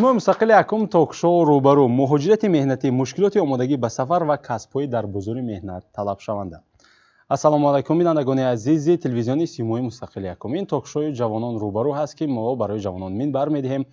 Симои мустақили якум ток-шоу рӯбарӯ, муҳоҷирати меҳнатӣ, мушкилоти омодагӣ ба сафар ва касбҳои дар бозори меҳнат талабшаванда. Ассалому алайкум, бинандагони азизи телевизиони Симои мустақили якум. Ин ток-шоуи ҷавонон рӯбарӯ ҳаст, ки мо барои ҷавонон минбар медиҳем,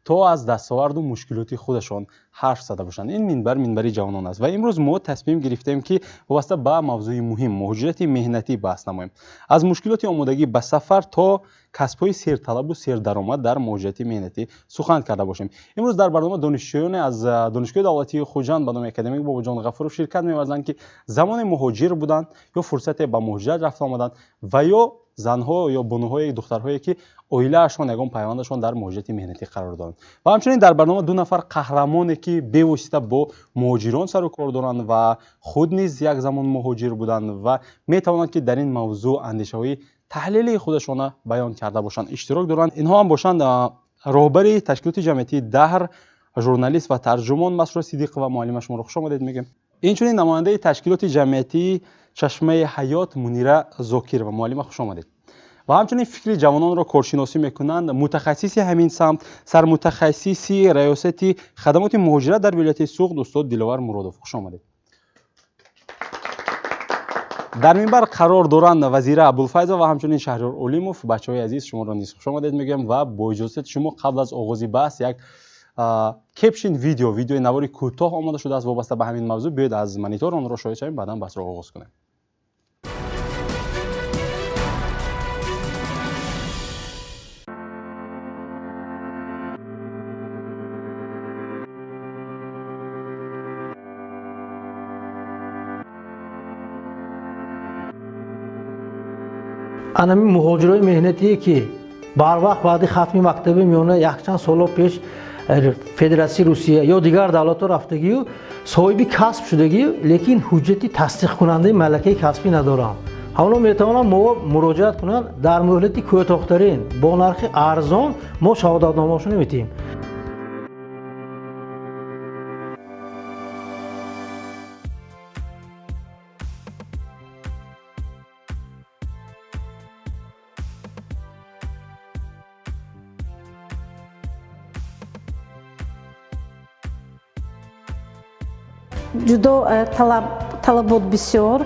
то аз дастоварду мушкилоти худашон ҳарф зада бошанд. Ин минбар минбари ҷавонон аст ва имрӯз мо тасмим гирифтем, ки вобаста ба мавзӯи муҳим муҳоҷирати меҳнатӣ баҳс намоем. Аз мушкилоти омодагӣ ба сафар то касбҳои серталабу сердаромад дар муҳоҷирати меҳнатӣ сухан карда бошем. Имрӯз дар барнома донишҷӯёне аз Донишгоҳи давлатии Хуҷанд ба номи академик Бобоҷон Ғафуров ширкат меварзанд, ки замоне муҳоҷир буданд ё фурсате ба муҳоҷират рафта омаданд ва ё занҳо ё бонуҳои духтарҳое, ки оилаашон, ягон пайвандашон дар муҳоҷирати меҳнатӣ қарор доранд. Ва ҳамчунин дар барнома ду нафар қаҳрамоне, ки бевосита бо муҳоҷирон сару кор доранд ва худ низ як замон муҳоҷир буданд ва метавонанд, ки дар ин мавзӯъ андешаҳои таҳлилии худашона баён карда бошанд, иштирок доранд. Инҳо ҳам бошанд роҳбари ташкилоти ҷамъиятии Даҳр, журналист ва тарҷумон Масрура Сидиқова. Муаллима, шуморо хуш омадед мегӯем. Инчунин намояндаи ташкилоти ҷамъиятии Чашмаи ҳаёт Мунира Зокирова. Муаллима, хуш омадед. Ва ҳамчунин фикри ҷавононро коршиносӣ мекунанд мутахассиси ҳамин самт, сармутахассиси раёсати хадамоти муҳоҷират дар вилояти Суғд устод Диловар Муродов. Хуш омадед. Дар минбар қарор доранд Вазира Абулфайзова ва ҳамчунин Шаҳриёр Олимов. Бачаҳои азиз, шуморо низ хуш омадед мегӯям ва бо иҷозати шумо қабл аз оғози баҳс як caption видео, видеои навори кӯтоҳ омода шудааст вобаста ба ҳамин мавзӯъ. Биёед, аз монитор онро шоҳид шавем, баъдан баҳсро оғоз кунем. Анами муҳоҷирои меҳнатие, ки барвақт баъди хатми мактаби миёна якчанд соло пеш Федератсияи Русия ё дигар давлатҳо рафтагию соҳиби касб шудагию, лекин ҳуҷҷати тасдиқкунандаи малакаи касбӣ надоранд, ҳамоно метавонанд мо муроҷиат кунанд. Дар муҳлати кӯтоҳтарин, бо нархи арзон мо шаҳодатномаошонро медиҳем. Ҷудо талабот бисёр.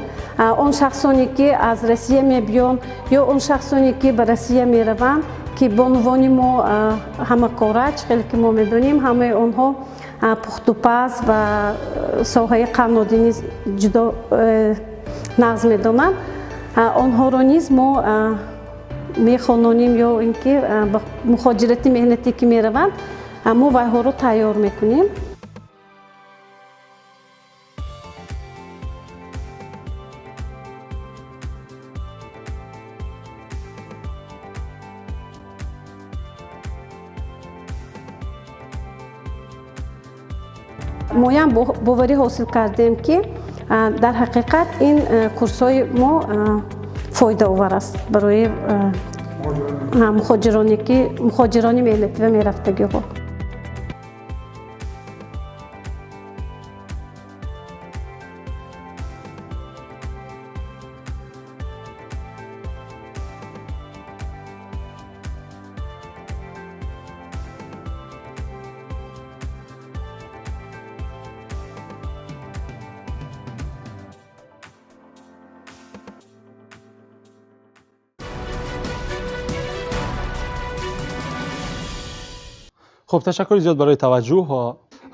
Он шахсоне, ки аз Россия мебиёнд ё он шахсоне, ки ба Россия мераванд, ки бонувони мо ҳамакора, чӣ хеле ки мо медонем, ҳамаи онҳо пухтупаз ва соҳаи қаннодӣ низ ҷудо нағз медонанд, онҳоро низ мо мехононем ё ин ки ба мухоҷирати меҳнатӣ ки мераванд, мо вайҳоро тайёр мекунем. Моям боварӣ ҳосил кардем, ки дар ҳақиқат ин курсҳои мо фоидаовар аст барои мухоҷироне, ки мухоҷирони меҳнатӣ ва мерафтагиҳо. Хуб, ташаккури зиёд барои таваҷҷӯҳ.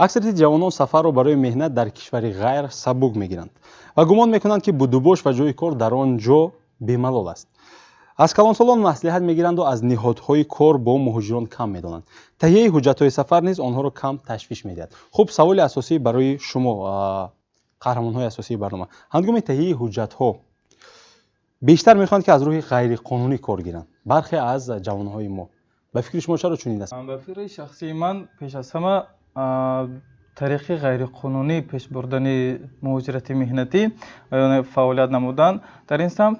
Аксарияти ҷавонон сафарро барои меҳнат дар кишвари ғайр сабук мегиранд ва гумон мекунанд, ки будубош ва ҷои кор дар он ҷо бемалол аст. Аз калонсолон маслиҳат мегиранду аз ниҳодҳои кор бо муҳоҷирон кам медонанд. Таҳияи ҳуҷҷатҳои сафар низ онҳоро кам ташвиш медиҳад. Хуб, саволи асосӣ барои шумо, қаҳрамонҳои асосии барнома: ҳангоми таҳияи ҳуҷҷатҳо бештар мехоҳанд, ки аз рӯҳи ғайриқонунӣ кор гиранд бархе аз ҷавонҳои мо. Ба фикри шумо чаро чунин аст? Ба фикри шахсии ман, пеш аз ҳама тариқи ғайриқонунӣ пеш бурдани муҳоҷирати меҳнатӣ ё фаъолият намудан дар ин самт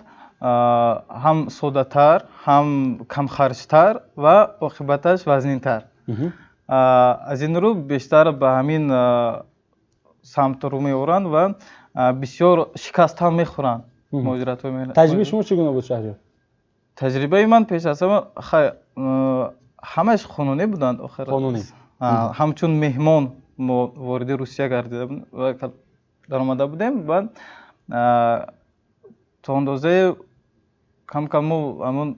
ҳам соддатар, ҳам камхарҷтар ва оқибаташ вазнинтар. Аз ин рӯ бештар ба ҳамин самт рӯ меоранд ва бисёр шикаст ҳам мехӯранд муҳоҷиратҳои меҳнатӣ. Таҷрибаи шумо чӣ гуна буд, Шаҳриёр? Таҷрибаи ман пеш аз ҳама, ҳамааш қонунӣ буданд охир. Қонунӣ. Ҳамчун меҳмон мо вориди Русия гардида даромада будем ва то андозае кам-кам мо ҳамон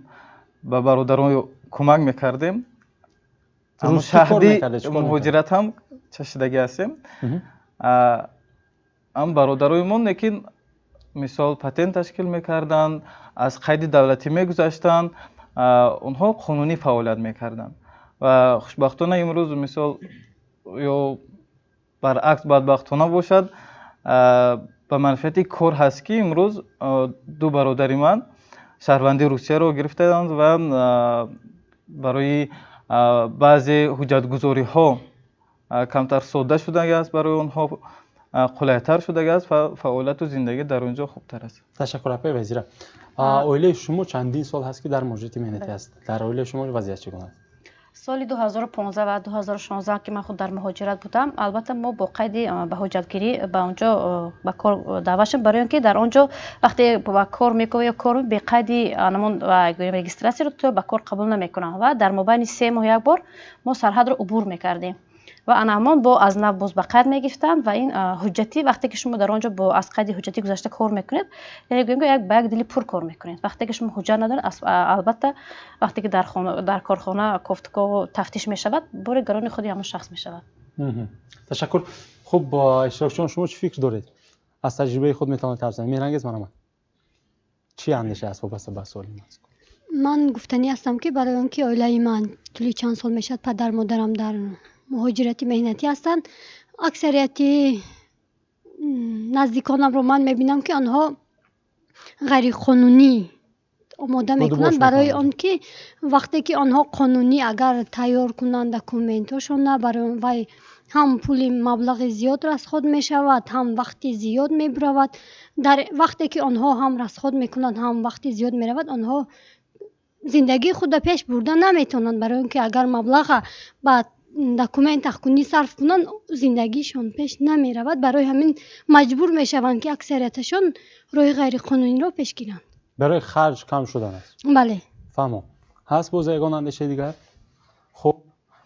ба бародарон кӯмак мекардем. Шаҳди муҳоҷират ҳам чашидагӣ ҳастем. Ҳам бародароимон, лекин мисол патент ташкил мекарданд, аз қайди давлатӣ мегузаштанд, онҳо қонунӣ фаъолият мекарданд ва хушбахтона имрӯз, мисол, ё баръакс бадбахтона бошад, ба манфиати кор ҳаст, ки имрӯз ду бародари ман шаҳрвандии Русияро гирифтаанд ва барои баъзе ҳуҷҷатгузориҳо камтар содда шудааст, барои онҳо қулайтар шудааст ва фаъолияту зиндагӣ дар он ҷо хубтар аст. Ташаккур, апаи Вазира. Оилаи шумо чандин сол ҳаст, ки дар муҳоҷирати меҳнатӣ аст. Дар оилаи шумо вазъият чӣ гуна аст? Соли 2015 ва 2016, ки ман худ дар муҳоҷират будам, албатта мо бо қайди ба ҳуҷҷатгирӣ ба он ҷо ба кор даъват шудем, барои он ки дар он ҷо вақте ба кор мекунӣ ё кор бе қайди анамон регистрация ро то ба кор қабул намекунанд. Ва дар мобайни 3 моҳ як бор мо сарҳадро убур мекардем ва ана ҳамон бо аз нав боз ба қайд мегирифтанд. Ва ин ҳуҷҷатӣ, вақте ки шумо дар он ҷо бо аз қайди ҳуҷҷатӣ гузашта кор мекунед, яъне гӯем, як ба як дили пур кор мекунед. Вақте ки шумо ҳуҷҷат надоред, албатта, вақте ки дар корхона кофтукову тафтиш мешавад, бори гарони худи ҳамон шахс мешавад. Ташаккур. Хуб, иштирокчиён, шумо чӣ фикр доред? Аз таҷрибаи худ метавонед ҳарф занед. Меҳрангез, марҳамат, чӣ андеша аст вобаста ба суоли мазкур? Ман гуфтанӣ ҳастам, ки барои он ки оилаи ман тӯли чанд сол мешавад, падар модарам дар муҳоҷирати меҳнатӣ ҳастанд, аксарияти наздиконамро ман мебинам, ки онҳо ғайриқонунӣ омода мекунанд, барои он ки вақте ки онҳо қонунӣ агар тайёр кунанд документҳошона, барои вай ҳам пули маблағи зиёд расход мешавад, ҳам вақти зиёд мебуравад. Дар вақте ки онҳо ҳам расход мекунанд, ҳам вақти зиёд меравад, онҳо зиндагии худро пеш бурда наметавонанд, барои он ки агар маблаға ба документ тахкунӣ сарф кунанд, зиндагишон пеш намеравад. Барои ҳамин маҷбур мешаванд, ки аксарияташон роҳи ғайриқонуниро пеш гиранд. Барои харҷ кам шудан аст? Бале. Фаҳмо. Ҳаст боз ягон андешаи дигар? Хуб,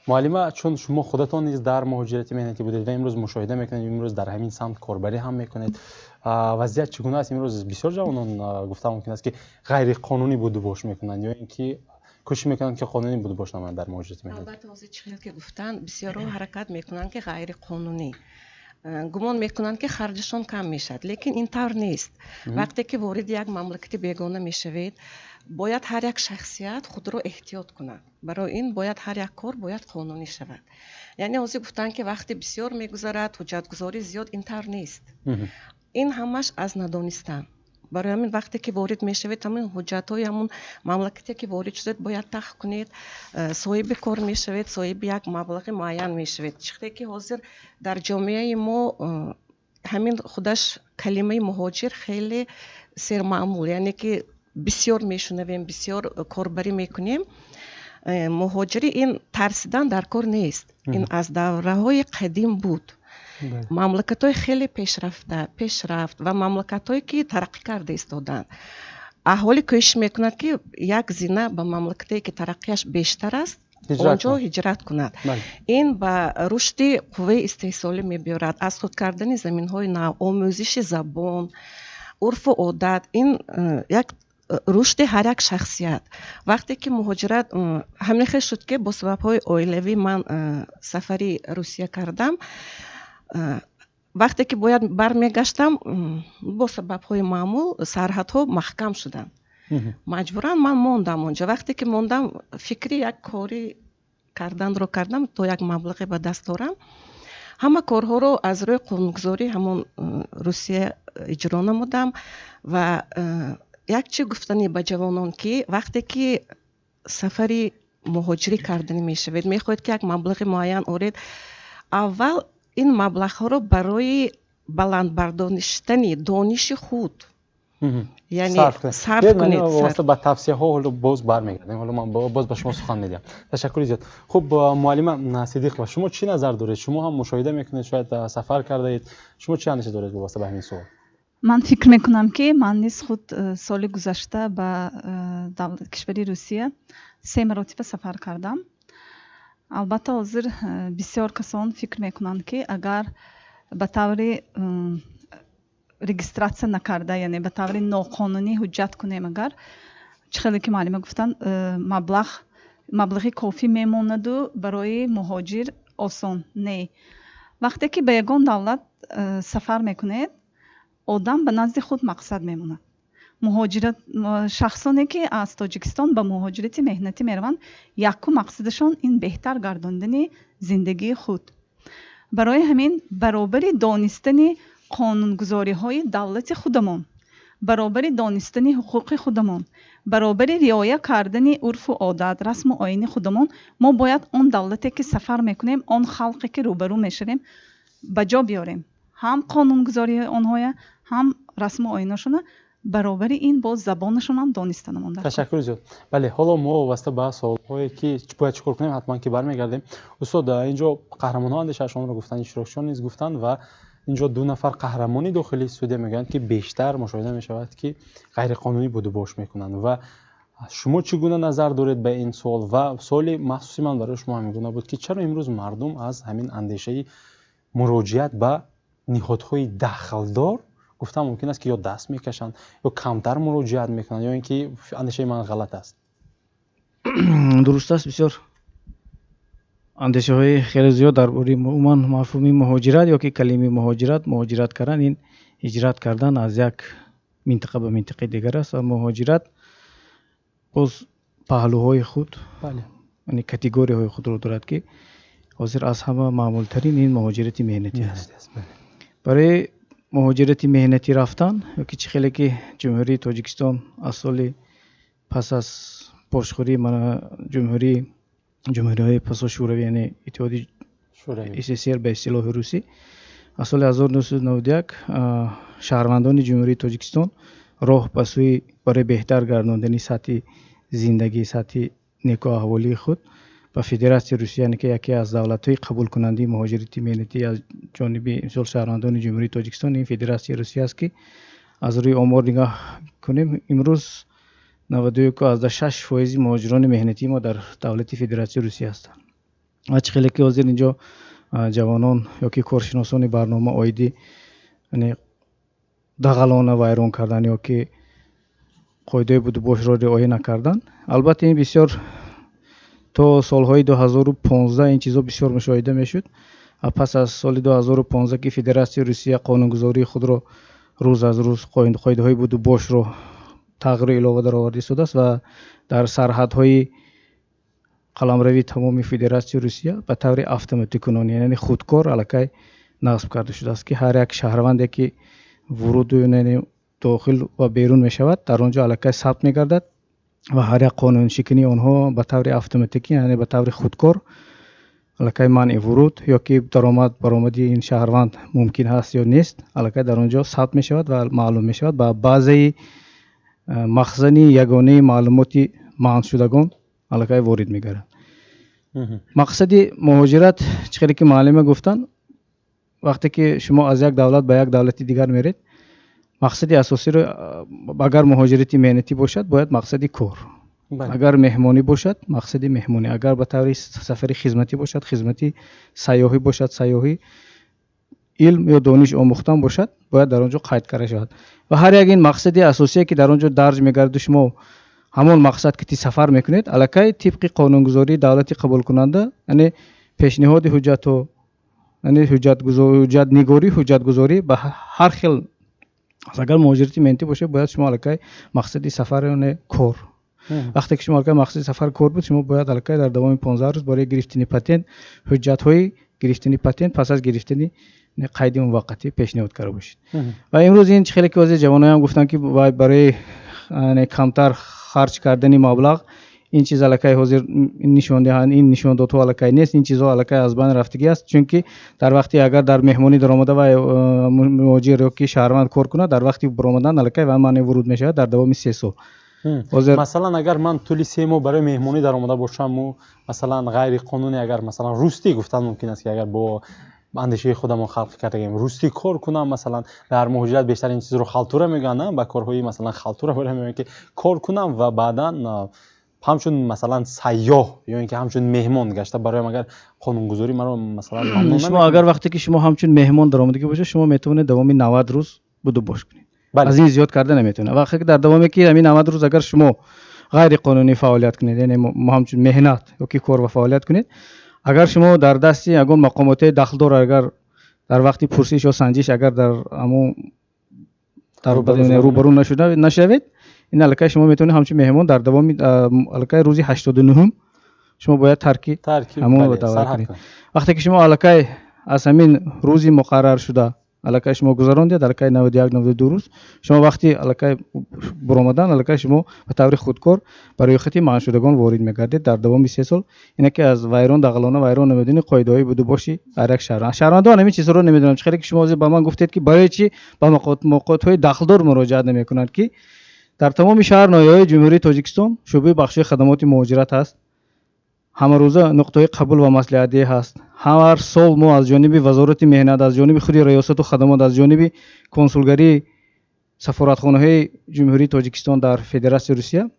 муаллима, чун шумо худатон низ дар муҳоҷирати меҳнатӣ будед ва имрӯз мушоҳида мекунед, имрӯз дар ҳамин самт корбарӣ ҳам мекунед, вазъият чӣ гуна аст имрӯз? Бисёр ҷавонон, гуфта мумкин аст, ки ғайриқонунӣ будубош мекунанд ё ин ки кӯшиш мекунанд, ки қонунӣ будубош намоянд дар муҳоҷирати меҳнатӣ? Албатта, ҳозир чӣ хел ки гуфтанд, бисёрҳо ҳаракат мекунанд, ки ғайриқонунӣ, гумон мекунанд, ки харҷашон кам мешавад, лекин ин тавр нест. Вақте ки вориди як мамлакати бегона мешавед, бояд ҳар як шахсият худро эҳтиёт кунад. Барои ин бояд ҳар як кор бояд қонунӣ шавад. Яъне ҳозир гуфтанд, ки вақти бисёр мегузарад, ҳуҷҷатгузорӣ зиёд, ин тавр нест. Ин ҳамаш аз надонистан. Барои ҳамин вақте ки ворид мешавед, ҳамин ҳуҷҷатҳои ҳамун мамлакате ки ворид шудед, бояд тах кунед, соҳиби кор мешавед, соҳиби як маблағи муайян мешавед. Чихте ки ҳозир дар ҷомеаи мо ҳамин худаш калимаи муҳоҷир хеле сермаъмул, яъне ки бисёр мешунавем, бисёр корбарӣ мекунем. Муҳоҷирӣ ин тарсидан дар кор нест, ин аз давраҳои қадим буд. Мамлакатҳои хеле пешрафта, пешрафт ва мамлакатҳое ки тараққӣ карда истоданд, аҳолӣ кӯшиш мекунад, ки як зина ба мамлакате ки тараққиаш бештар аст, он ҷо ҳиҷрат кунад. Ин ба рушди қувваи истеҳсолӣ мебиёрад, аз худ кардани заминҳои нав, омӯзиши забон, урфу одат, ин як рушди ҳар як шахсият. Вақте ки муҳоҷират ҳамин хел шуд, ки бо сабабҳои оилавӣ ман сафари Русия кардам, вақте ки бояд бармегаштам, бо сабабҳои маъмул сарҳадҳо маҳкам шуданд, маҷбуран ман мондам онҷо. Вақте ки мондам, фикри як кори карданро кардам, то як маблағе ба даст орам. Ҳама корҳоро аз рӯи қонунгузории ҳамон Русия иҷро намудам. Ва як чӣ гуфтанӣ ба ҷавонон, ки вақте ки сафари муҳоҷирӣ карданӣ мешавед, мехоҳед, ки як маблағи муайян оред, аввал ин маблағҳоро барои баландбардоштани дониши худ, яъне сарф кунед. Вобаста ба тавсияҳо ҳоло боз бармегардем, ҳоло ман боз ба шумо сухан медиҳам. Ташаккури зиёд. Хуб, муаллима Сидиқова, шумо чӣ назар доред? Шумо ҳам мушоҳида мекунед, шояд сафар кардаед. Шумо чӣ андеша доред вобаста ба ҳамин суол? Ман фикр мекунам, ки ман низ худ соли гузашта ба кишвари Русия се маротиба сафар кардам. Албатта, ҳозир бисёр касон фикр мекунанд, ки агар ба таври регистрация накарда, яъне ба таври ноқонунӣ ҳуҷҷат кунем, агар чӣ хеле ки муаллима гуфтанд, маблағи кофӣ мемонаду барои муҳоҷир осон не. Вақте ки ба ягон давлат сафар мекунед, одам ба назди худ мақсад мемонад. Муҳоҷират, шахсоне ки аз Тоҷикистон ба муҳоҷирати меҳнатӣ мераванд, якум мақсадашон ин беҳтар гардондани зиндагии худ. Барои ҳамин баробари донистани қонунгузориҳои давлати худамон, баробари донистани ҳуқуқи худамон, баробари риоя кардани урфу одат, расму оини худамон, мо бояд он давлате ки сафар мекунем, он халқе ки рӯбарӯ мешавем, ба ҷо биёрем ҳам қонунгузориҳои онҳоя, ҳам расму оиношона, баробари ин боз забонашонам донистанамон. Ташаккури зиёд. Бале, ҳоло мо вобаста ба суолҳое ки бояд чӣ кор кунем, ҳатман ки бармегардем. Устод, инҷо қаҳрамонҳо андешаашонро гуфтанд, иштирокчиён низ гуфтанд ва инҷо ду нафар қаҳрамони дохили студия мегӯянд, ки бештар мушоҳида мешавад, ки ғайриқонунӣ будубош мекунанд. Ва шумо чӣ гуна назар доред ба ин суол? Ва суоли махсуси ман барои шумо ҳамин гуна буд, ки чаро имрӯз мардум аз ҳамин андешаи муроҷиат ба ниҳодҳои дахлдор, гуфтан мумкин аст, ки ё даст мекашанд, ё камтар муроҷиат мекунанд, ё ин ки андешаи ман ғалат аст? Дуруст аст. Бисёр андешаҳои хеле зиёд дар бораи умуман мафҳуми муҳоҷират ё ки калимаи муҳоҷират. Муҳоҷират кардан ин ҳиҷрат кардан аз як минтақа ба минтақаи дигар аст ва муҳоҷират боз паҳлӯҳои худ, яъне категорияҳои худро дорад, ки ҳозир аз ҳама маъмултарин ин муҳоҷирати меҳнатӣ аст. Барои муҳоҷирати меҳнатӣ рафтан ё ки чӣ хеле ки Ҷумҳурии Тоҷикистон аз соли пас аз пошхӯрии ҷумҳуриҳои пасошӯравӣ, яъне Иттиҳоди СССР ба истилоҳи русӣ, аз соли 1991 шаҳрвандони Ҷумҳурии Тоҷикистон роҳ ба сӯи барои беҳтар гардондани сатҳи зиндагӣ, сатҳи некуаҳволии худ ба Федератсияи Русия, яъне ки яке аз давлатҳои қабулкунандаи муҳоҷирати меҳнатӣ аз ҷониби мисол шаҳрвандони Ҷумҳурии Тоҷикистон ин Федератсияи Русия аст, ки аз рӯи омор нигоҳ кунем, имрӯз 91,6% муҳоҷирони меҳнатии мо дар давлати Федератсияи Русия ҳастанд. Ва чӣ хеле ки ҳозир инҷо ҷавонон ё ки коршиносони барнома оиди яъне дағалона вайрон кардан ё ки қоидаи будубошро риоя накардан, албатта, ин бисёр то солҳои 2015 ин чизҳо бисёр мушоҳида мешуд. Пас аз соли 2015, ки Федератсияи Русия қонунгузории худро рӯз аз рӯз қоидаҳои будубошро тағйиру илова дароварда истодааст ва дар сарҳадҳои қаламрави тамоми Федератсияи Русия ба таври автоматикунонӣ, яъне худкор, аллакай насб карда шудааст, ки ҳар як шаҳрванде ки вуруду, яъне дохил ва берун мешавад, дар он ҷо аллакай сабт мегардад ва ҳар як қонуншикании онҳо ба таври автоматикӣ, яъне ба таври худкор, аллакай манъи вуруд ё ки даромад баромади ин шаҳрванд мумкин ҳаст ё нест, аллакай дар он ҷо сабт мешавад ва маълум мешавад, ба базаи махзани ягонаи маълумоти манъшудагон аллакай ворид мегардад. Мақсади муҳоҷират, чӣ хеле ки муаллима гуфтанд, вақте ки шумо аз як давлат ба як давлати дигар меред, мақсади асосиро, агар муҳоҷирати меҳнатӣ бошад, бояд мақсади кор, агар меҳмонӣ бошад, мақсади меҳмонӣ, агар ба таври сафари хизматӣ бошад, хизматӣ, сайёҳӣ бошад, сайёҳӣ, илм ё дониш омӯхтан бошад, бояд дар он ҷо қайд карда шавад. Ва ҳар як ин мақсади асосие ки дар он ҷо дарҷ мегардаду шумо ҳамон мақсад ки сафар мекунед, аллакай тибқи қонунгузории давлати қабулкунанда, яъне пешниҳоди ҳуҷҷатҳо, яъне ҳуҷҷатнигорӣ, ҳуҷҷатгузорӣ ба ҳар хел. Агар муҳоҷирати меҳнатӣ бошад, бояд шумо аллакай мақсади сафар, яъне кор. Вақте ки шумо аллакай мақсади сафар кор буд, шумо бояд аллакай дар давоми 15 рӯз барои гирифтани патент ҳуҷҷатҳои гирифтани патент пас аз гирифтани қайди муваққатӣ пешниҳод карда бошед. Ва имрӯз ин чӣ хеле ки ҳозир ҷавоноям гуфтанд, ки вай барои камтар харҷ кардани маблағ, ин чиз аллакай ҳозир нишондиҳанд, ин нишондодҳо аллакай нест, ин чизҳо аллакай аз байн рафтагӣ аст. Чунки дар вақте агар дар меҳмонӣ даромада вай муҳоҷир ё ки шаҳрванд кор кунад, дар вақти баромадан аллакай вай манъи вуруд мешавад дар давоми 3 сол. Масалан, агар ман тӯли 3 моҳ барои меҳмонӣ даромада бошаму, масалан, ғайриқонунӣ, агар, масалан, рустӣ гуфтан мумкин аст, ки агар бо андешаи худамон халқ кардагем, рустӣ кор кунам, масалан, дар муҳоҷират бештар ин чизро халтура мегӯянд, ба корҳои, масалан, халтура мегӯянд, ки кор кунам ва баъдан Ҳамчун, масалан, сайёҳ ё ин ки ҳамчун меҳмон гашта бароям, агар қонунгузорӣ маро, масалан, мамнун Шумо агар вақте ки шумо ҳамчун меҳмон даромадагӣ бошед, шумо метавонед давоми 90 рӯз будубош кунед, аз ин зиёд карда наметавонед. Вақте ки дар давоме ки ҳамин 90 рӯз агар шумо ғайриқонунӣ фаъолият кунед, яъне ҳамчун меҳнат ё ки кор ва фаъолият кунед, агар шумо дар дасти ягон мақомоти дахлдор, агар дар вақти пурсиш ё санҷиш агар дар ҳамон рӯбарӯ нашавед, ин аллакай шумо метавонед ҳамчун меҳмон дар давоми аллакай рӯзи 89-ум шумо бояд тарки ҳамон давра кунед. Вақте ки шумо аллакай аз ҳамин рӯзи муқарраршуда аллакай шумо гузарондед, аллакай 91, 92 рӯз, шумо вақти аллакай буромадан, аллакай шумо ба таври худкор ба рӯйхати манъшудагон ворид мегардед дар давоми 3 сол. Ине ки аз вайрон, дағалона вайрон намудани қоидаҳои будубоши ҳар як шаҳрванд. Шаҳрвандон ҳамин чизҳоро намедонанд. Чӣ хеле ки шумо ҳозир ба ман гуфтед, ки барои чӣ ба мақомотҳои дахлдор муроҷиат намекунанд, ки дар тамоми шаҳр ноҳияҳои Ҷумҳурии Тоҷикистон шӯъбаи бахшии хадамоти муҳоҷират ҳаст, ҳамарӯза нуқтаҳои қабул ва маслиҳатдиҳӣ ҳаст. Ҳар сол мо аз ҷониби Вазорати меҳнат, аз ҷониби худи Раёсату хадамот, аз ҷониби консулгарии сафоратхонаҳои Ҷумҳурии Тоҷикистон дар Федератсияи Русия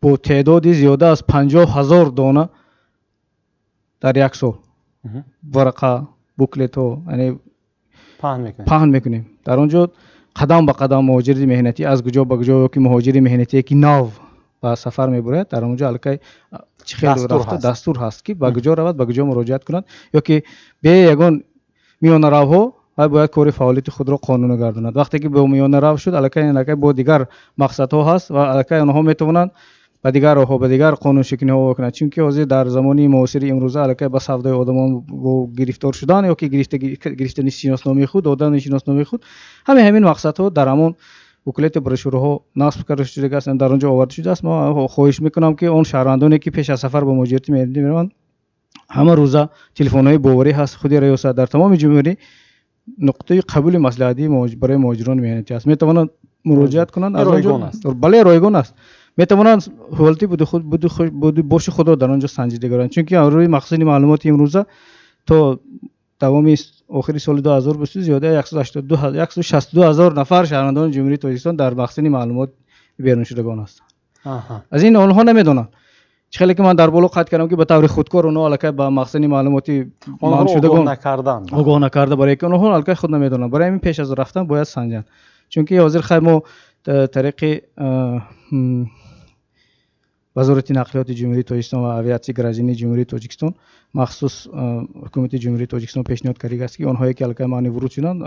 бо теъдоди зиёда аз 50 000 дона дар як сол варақа, буклетҳо яъне паҳн мекунем. Дар он ҷо қадам ба қадам муҳоҷири меҳнатӣ аз куҷо ба куҷо ё ки муҳоҷири меҳнатие ки нав ба сафар мебурад, дар он ҷо аллакай чӣ хел рафта дастур ҳаст, ки ба куҷо равад, ба куҷо муроҷиат кунад, ё ки бе ягон миёнаравҳо вай бояд кори фаъолияти худро қонунӣ гардонад. Вақте ки бо миёнарав шуд, аллакай бо дигар мақсадҳо ҳаст ва аллакай онҳо метавонанд ба дигар роҳҳо, ба дигар қонуншикниҳо кунанд. Чунки ҳозир дар замони муосири имрӯза аллакай ба савдои одамон гирифтор шудан ё ки гирифтани шиносномаи худ, додани шиносномаи худ, ҳамаи ҳамин мақсадҳо дар ҳамон буклети брошюраҳо насб карда шудааст, дар он ҷо оварда шудааст. Мо хоҳиш мекунам, ки он шаҳрвандоне ки пеш аз сафар ба муҳоҷирати меҳнатӣ мераванд, ҳама рӯза телефонҳои боварӣ ҳаст. Худи раёсат дар тамоми ҷумҳурӣ нуқтаи қабули маслиҳатдиҳӣ барои муҳоҷирони меҳнатӣ аст, метавонанд муроҷиат кунанд. Бале, ройгон аст. Метавонанд ҳолати боши худро дар он ҷо санҷида гиранд, чунки рӯи махсуси маълумоти имрӯза то давоми охири соли 2020 зиёда 162 000 нафар шаҳрвандони Ҷумҳурии Тоҷикистон дар махсини маълумот беруншудагон ҳастанд. Аз ин онҳо намедонанд. Чӣ хеле ки ман дар боло қайд кардам, ки ба таври худкор онҳо аллакай ба махсини маълумоти манъшудагон огоҳ накарда, барои ки онҳо аллакай худ намедонанд. Барои ҳамин пеш аз рафтан бояд санҷанд, чунки ҳозир хай мо тариқи Вазорати нақлиёти Ҷумҳурии Тоҷикистон ва авиатсияи граждании Ҷумҳурии Тоҷикистон махсус ҳукумати Ҷумҳурии Тоҷикистон пешниҳод кардааст, ки онҳое ки аллакай манъи вуруд шуданд,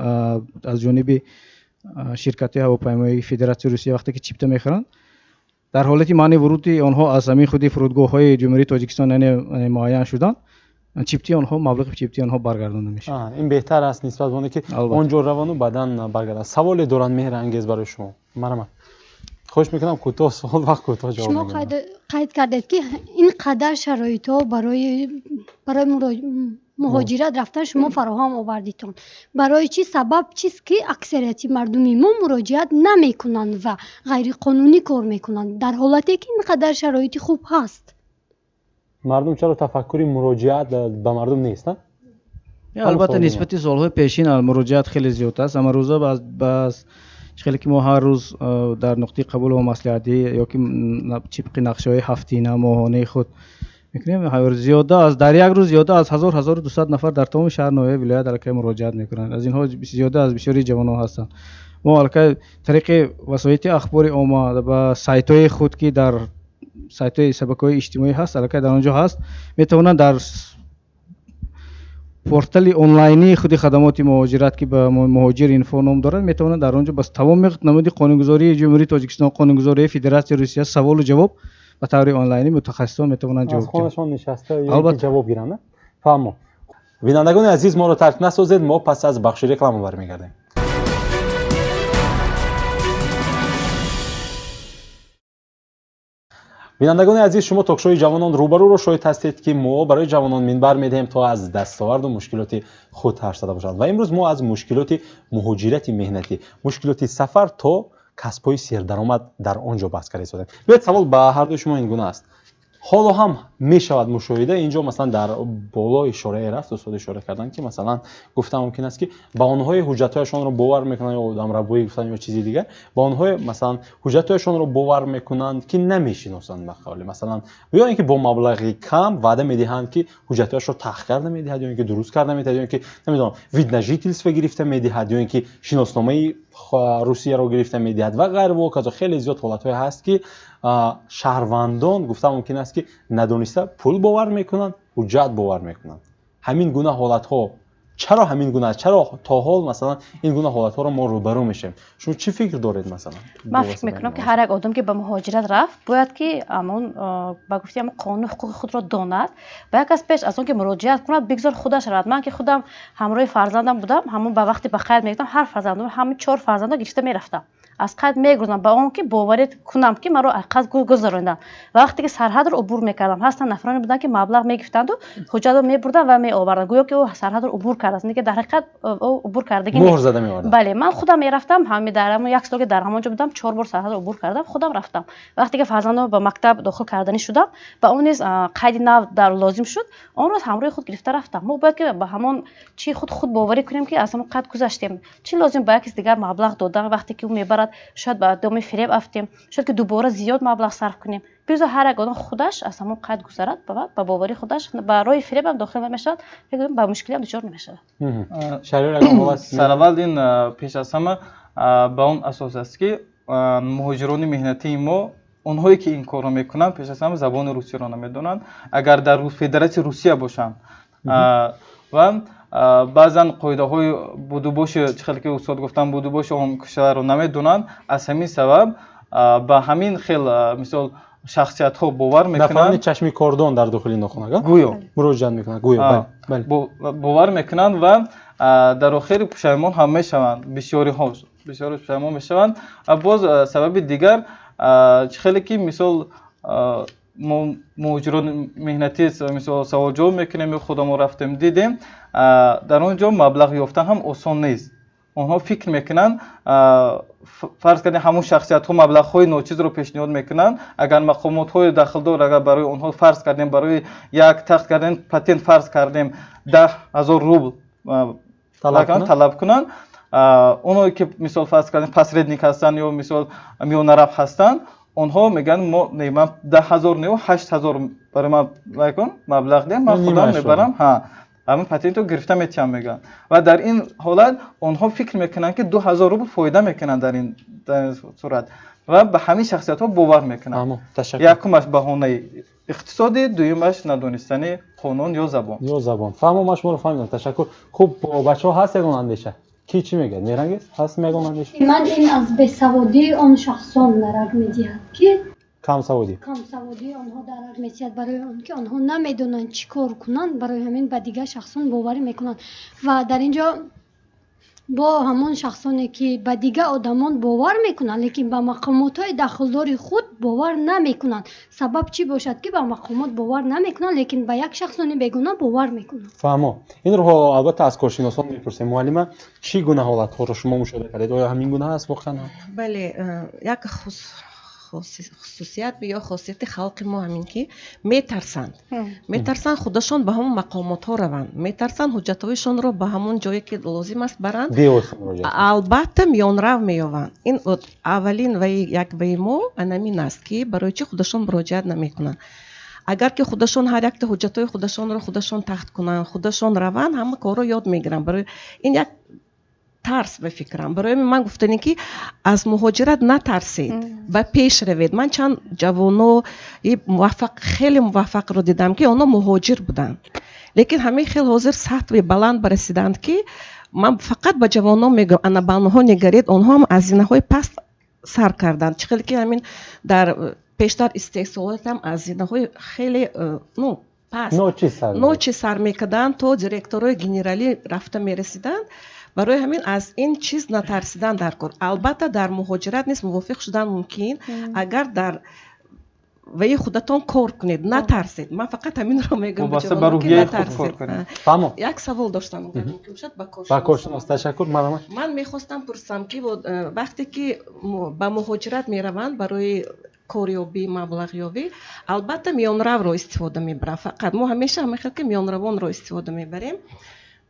аз ҷониби ширкатҳои ҳавопаймоии Федератсияи Русия вақте ки чипта мехаранд, дар ҳолати манъи вуруди онҳо аз ҳамин худи фурудгоҳҳои Ҷумҳурии Тоҷикистон, яъне муайян шуданд, чиптии онҳо, маблағи чиптии онҳо баргардонда мешавад. Ин беҳтар аст нисбат ба оне ки он ҷо равану баъдан баргарданд. Саволе доранд Меҳрангез барои шумо, марҳамат. Хоҳиш мекунам, кӯтоҳ суол ва кӯтоҳ ҷавоб. Шумо қайд кардед, ки ин қадар шароитҳо барои муҳоҷират рафтан шумо фароҳам овардитон. Барои чӣ сабаб чист, ки аксарияти мардуми мо муроҷиат намекунанд ва ғайриқонунӣ кор мекунанд, дар ҳолате ки ин қадар шароити хуб ҳаст? Мардум чаро тафаккури муроҷиат ба мардум нест? Албатта, нисбати солҳои пешин муроҷиат хеле зиёд аст. Амарӯза чӣ хеле ки мо ҳар рӯз дар нуқтаи қабул ва маслиҳатдиҳӣ ё ки тибқи нақшаҳои ҳафтина, моҳонаи худ мекунем, зиёда аз дар як рӯз зиёда аз 1000, 1200 нафар дар тамоми шаҳр, ноҳия, вилоят аллакай муроҷиат мекунанд. Аз инҳо зиёда аз бисёри ҷавонон ҳастанд. Мо аллакай тариқи васоити ахбори омма ба сайтҳои худ, ки дар сайтҳои шабакаҳои иҷтимоӣ ҳаст, аллакай дар он ҷо ҳаст, метавонанд дар портали онлайнии худи хадамоти муҳоҷират, ки ба Муҳоҷир инфо ном дорад, метавонанд дар он ҷо ба тамоми намуди қонунгузории Ҷумҳурии Тоҷикистон, қонунгузории Федератсияи Русия саволу ҷавоб ба таври онлайнӣ мутахассисон метавонанд ҷавоб аз хонашон нишаста ҷавоб гиранд. Фаҳмо. Бинандагони азиз, моро тарк насозед, мо пас аз бахши реклама бармегардем. Бинандагони азиз, шумо токшои ҷавонон рӯбарӯро шоҳид ҳастед, ки мо барои ҷавонон минбар медиҳем, то аз дастоварду мушкилоти худ ҳарф зада бошанд. Ва имрӯз мо аз мушкилоти муҳоҷирати меҳнатӣ, мушкилоти сафар то касбҳои сердаромад дар он ҷо баҳс карда истодем. Биёед, савол ба ҳардуи шумо ин гуна аст: Ҳоло ҳам мешавад мушоҳида. Инҷо, масалан, дар боло ишорае рафт, устод ишора карданд, ки, масалан, гуфта мумкин аст, ки ба онҳое ҳуҷҷатҳояшонро бовар мекунанд ё одамрабоӣ гуфтан ё чизи дигар, ба онҳое, масалан, ҳуҷҷатҳояшонро бовар мекунанд, ки намешиносанд, ба қавле, масалан, ё ин ки бо маблағи кам ваъда медиҳанд, ки ҳуҷҷатҳояшро тахт карда медиҳад, ё ин ки дуруст карда медиҳад, ё ин ки, намедонам, вид на жительство гирифта медиҳад, ё ин ки шиносномаи Русияро гирифта медиҳад ва ғайра ва ҳоказо. Хеле зиёд ҳолатҳое ҳаст, ки шаҳрвандон, гуфта мумкин аст, ки надониста пул бовар мекунанд, ҳуҷҷат бовар мекунанд. Ҳамин гуна ҳолатҳо чаро ҳамин гуна аст? Чаро то ҳол, масалан, ин гуна ҳолатҳоро мо рӯбарӯ мешавем? Шумо чӣ фикр доред, масалан? Ман фикр мекунам, ки ҳар як одам, ки ба муҳоҷират рафт, бояд ки ҳамон, ба гуфти ҳамон, қонуну ҳуқуқи худро донад ва як кас пеш аз он ки муроҷиат кунад, бигзор худаш равад. Ман ки худам ҳамроҳи фарзандам будам, ҳамон ба вақти ба қайд мегирифтам, ҳар фарзандам, ҳамин чор фарзандам гирифта мерафтам, аз қайд мегузарам, ба он ки боварӣ кунам, ки маро аз қайд гузарониданд. Ва вақте ки сарҳадро убур мекардам, ҳастанд нафароне буданд, ки маблағ мегирифтанду ҳуҷҷатро мебурданд ва меоварданд, гӯё ки ӯ сарҳадро убур кардааст, ки дар ҳақиқат ӯ убур кардагӣ мӯҳр зада меоварданд. Бале, ман худам мерафтам. Ҳами дар ҳамон як сол, ки дар ҳамон ҷо будам, чор бор сарҳадро убур кардам, худам рафтам. Вақте ки фарзандам ба мактаб дохил карданӣ шудам, ба он низ қайди нав дар лозим шуд, онро ҳамроҳи худ гирифта рафтам. Мо бояд ки ба ҳамон чи худ боварӣ кунем, ки аз ҳамон қайд гузаштем. Чӣ лозим ба як кис дигар маблағ додан, вақте ки ӯ мебарад, шояд ба доми фиреб афтем, шояд ки дубора зиёд маблағ сарф кунем. Бигзор ҳар як одам худаш аз ҳамон қайд гузарад, ба бовари худаш ба роҳи фиребам дохил намешавад, ба мушкилиам дучор намешавад. Сараввал ин пеш аз ҳама ба он асос аст, ки муҳоҷирони меҳнатии мо, онҳое ки ин корро мекунанд, пеш аз ҳама забони русиро намедонанд, агар дар Федератсияи Русия бошанд, ва баъзан қоидаҳои будубоши, чӣ хеле ки устод гуфтанд, будубоши он кишварро намедонанд. Аз ҳамин сабаб ба ҳамин хел, мисол, шахсиятҳо бовар мекунанд. Нафарони чашми кордон дар дохили нохунага гӯё муроҷиат мекунанд, гӯё. Бовар мекунанд ва дар охир пушаймон ҳам мешаванд, бисёриҳо, бисёри пушаймон мешаванд. Ва боз сабаби дигар, чӣ хеле ки, мисол, мо муҳоҷирони меҳнатӣ, мисол, саволҷавоб мекунем ё худамо рафтем, дидем, дар он ҷо маблағ ёфтан ҳам осон нест. Онҳо фикр мекунанд, фарз кардем, ҳамон шахсиятҳо маблағҳои ночизро пешниҳод мекунанд. Агар мақомотҳои дахлдор, агар барои онҳо, фарз кардем, барои як тахт кардем патент, фарз кардем, 10 000 рубл талаб кунанд, оное ки, мисол, фарз кардем, посредник ҳастанд ё, мисол, миёнарав ҳастанд, онҳо мегӯянд: мо не, ман 10 000 не, 8000 барои ман кун, маблағ диҳ, ман худам мебарам, ҳа, ҳамин патентро гирифта метиҳам, мегӯянд. Ва дар ин ҳолат онҳо фикр мекунанд, ки 2000 рубл фоида мекунанд дар ин сурат ва ба ҳамин шахсиятҳо бовар мекунанд. Якумаш баҳонаи иқтисодӣ, дуюмаш надонистани қонун ё забон. Ё забон. Фаҳмо, ман шуморо фаҳмидам, ташаккур. Хуб, бачаҳо, ҳаст ягон андеша? Ки чӣ мегӯяд? Меҳрангез, ҳаст ягон андеша? Ман ин аз бесаводии он шахсон дарак медиҳад, ки Камсаводӣ. Камсаводии онҳо дарак медиҳад, барои он ки онҳо намедонанд чӣ кор кунанд, барои ҳамин ба дигар шахсон боварӣ мекунанд. Ва дар ин ҷо бо ҳамон шахсоне, ки ба дигар одамон бовар мекунанд, лекин ба мақомотҳои дахлдори худ бовар намекунанд. Сабаб чӣ бошад, ки ба мақомот бовар намекунанд, лекин ба як шахсони бегуна бовар мекунанд? Фаҳмо. Инро албатта аз коршиносон мепурсем. Муаллима, чӣ гуна ҳолатҳоро шумо мушоҳида кардед? Оё ҳамин гуна аст воқеан? Бале, як хусусият ё хосияти халқи мо ҳамин ки метарсанд худашон ба ҳамон мақомотҳо раванд, метарсанд ҳуҷҷатҳояшонро ба ҳамон ҷое ки лозим аст баранд. Албатта, миёнрав меёванд. Ин аввалин ваи як ваи мо анамин аст, ки барои чӣ худашон муроҷиат намекунанд. Агар ки худашон ҳар якта ҳуҷҷатҳои худашонро худашон тахт кунанд, худашон раванд, ҳама корро ёд мегиранд. Барои ин як тарс, ба фикрам. Барои ман гуфтане, ки аз муҳоҷират натарсед, ба пеш равед. Ман чанд ҷавонои муваффақ, хеле муваффақро дидам, ки онҳо муҳоҷир буданд, лекин ҳамин хел ҳозир сатҳи баланд барасиданд, ки ман фақат ба ҷавонон мегӯям: ана ба онҳо нигаред, онҳо ҳам аз зинаҳои паст сар карданд. Чӣ хеле ки ҳамин дар пештар истеҳсолотам аз зинаҳои хеле ну паст, ночиз сар мекарданд, то директорои генералӣ рафта мерасиданд. Барои ҳамин аз ин чиз натарсидан дар кор. Албатта, дар муҳоҷират низ мувофиқ шудан мумкин, агар дар ваи худатон кор кунед, натарсед. Ман фақат ҳаминро мегӯям. Як савол доштам. Ба коршинос. Ташаккур, марҳамат. Ман мехостам пурсам, ки вақте ки ба муҳоҷират мераванд барои Корёбӣ, маблағёбӣ, албатта, миёнравро истифода мебарам. Фақат мо ҳамеша ҳамин хел ки миёнравонро истифода мебарем.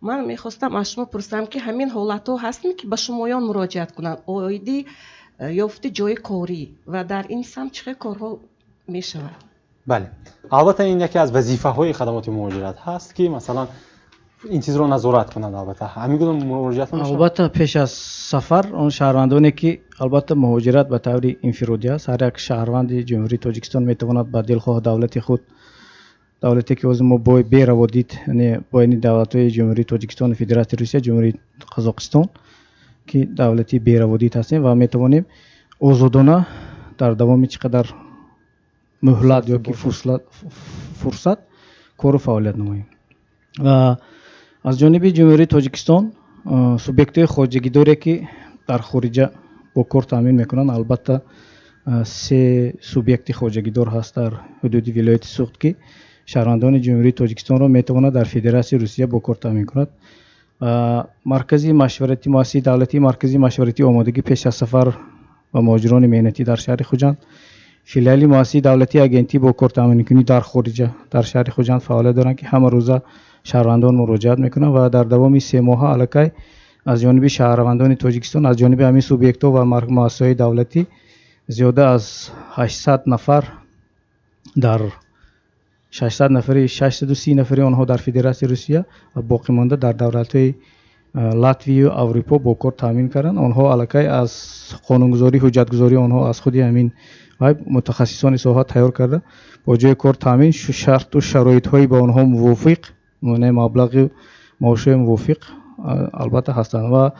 Ман мехостам аз шумо пурсам, ки ҳамин ҳолатҳо ҳастми, ки ба шумоён муроҷиат кунанд оиди ёфти ҷои корӣ ва дар ин самт чӣ хел корҳо мешавад? Бале, албатта, ин яке аз вазифаҳои хадамоти муҳоҷират ҳаст, ки масалан ин чизро назорат кунанд. Албатта, ҳамин гуна муроҷиат? Албатта, пеш аз сафар он шаҳрвандоне ки, албатта, муҳоҷират ба таври инфиродӣ аст, ҳар як шаҳрванди Ҷумҳурии Тоҷикистон метавонад ба дилхоҳ давлати худ, давлате ки ҳозир мо бо бераводид, яъне байни давлатҳои Ҷумҳурии Тоҷикистону Федератсияи Русия, Ҷумҳурии Қазоқистон, ки давлати бераводид ҳастем ва метавонем озодона дар давоми чӣ қадар муҳлат ё ки фурсат кору фаъолият намоем. Ва аз ҷониби Ҷумҳурии Тоҷикистон субъектҳои хоҷагидоре, ки дар хориҷа бо кор таъмин мекунанд, албатта, се субъекти хоҷагидор ҳаст дар ҳудуди вилояти Суғд, ки шаҳрвандони Ҷумҳурии Тоҷикистонро метавонад дар Федератсияи Русия бо кор таъмин кунад. Маркази машваратӣ, муассисаи давлатии марказии машваратии омодагӣ пеш аз сафар ба муҳоҷирони меҳнатӣ дар шаҳри Хуҷанд, филиали муассисаи давлатии агентӣ бо кор таъминкунӣ дар хориҷа дар шаҳри Хуҷанд фаъолият доранд, ки ҳама рӯза шаҳрвандон муроҷиат мекунанд ва дар давоми 3 моҳа аллакай аз ҷониби шаҳрвандони Тоҷикистон, аз ҷониби ҳамин субъектҳо ва муассисаҳои давлатӣ зиёда аз 800 нафар, дар 600 нафари, 630 нафари онҳо дар Федератсияи Русия ва боқимонда дар давлатҳои Латвию Аврупо бо кор таъмин карданд. Онҳо аллакай аз қонунгузорӣ, ҳуҷҷатгузории онҳо аз худи ҳамин вай мутахассисони соҳа тайёр карда, бо ҷои кор таъмин, шарту шароитҳои ба онҳо мувофиқ, маблағи маошҳои мувофиқ, албатта, ҳастанд. Ва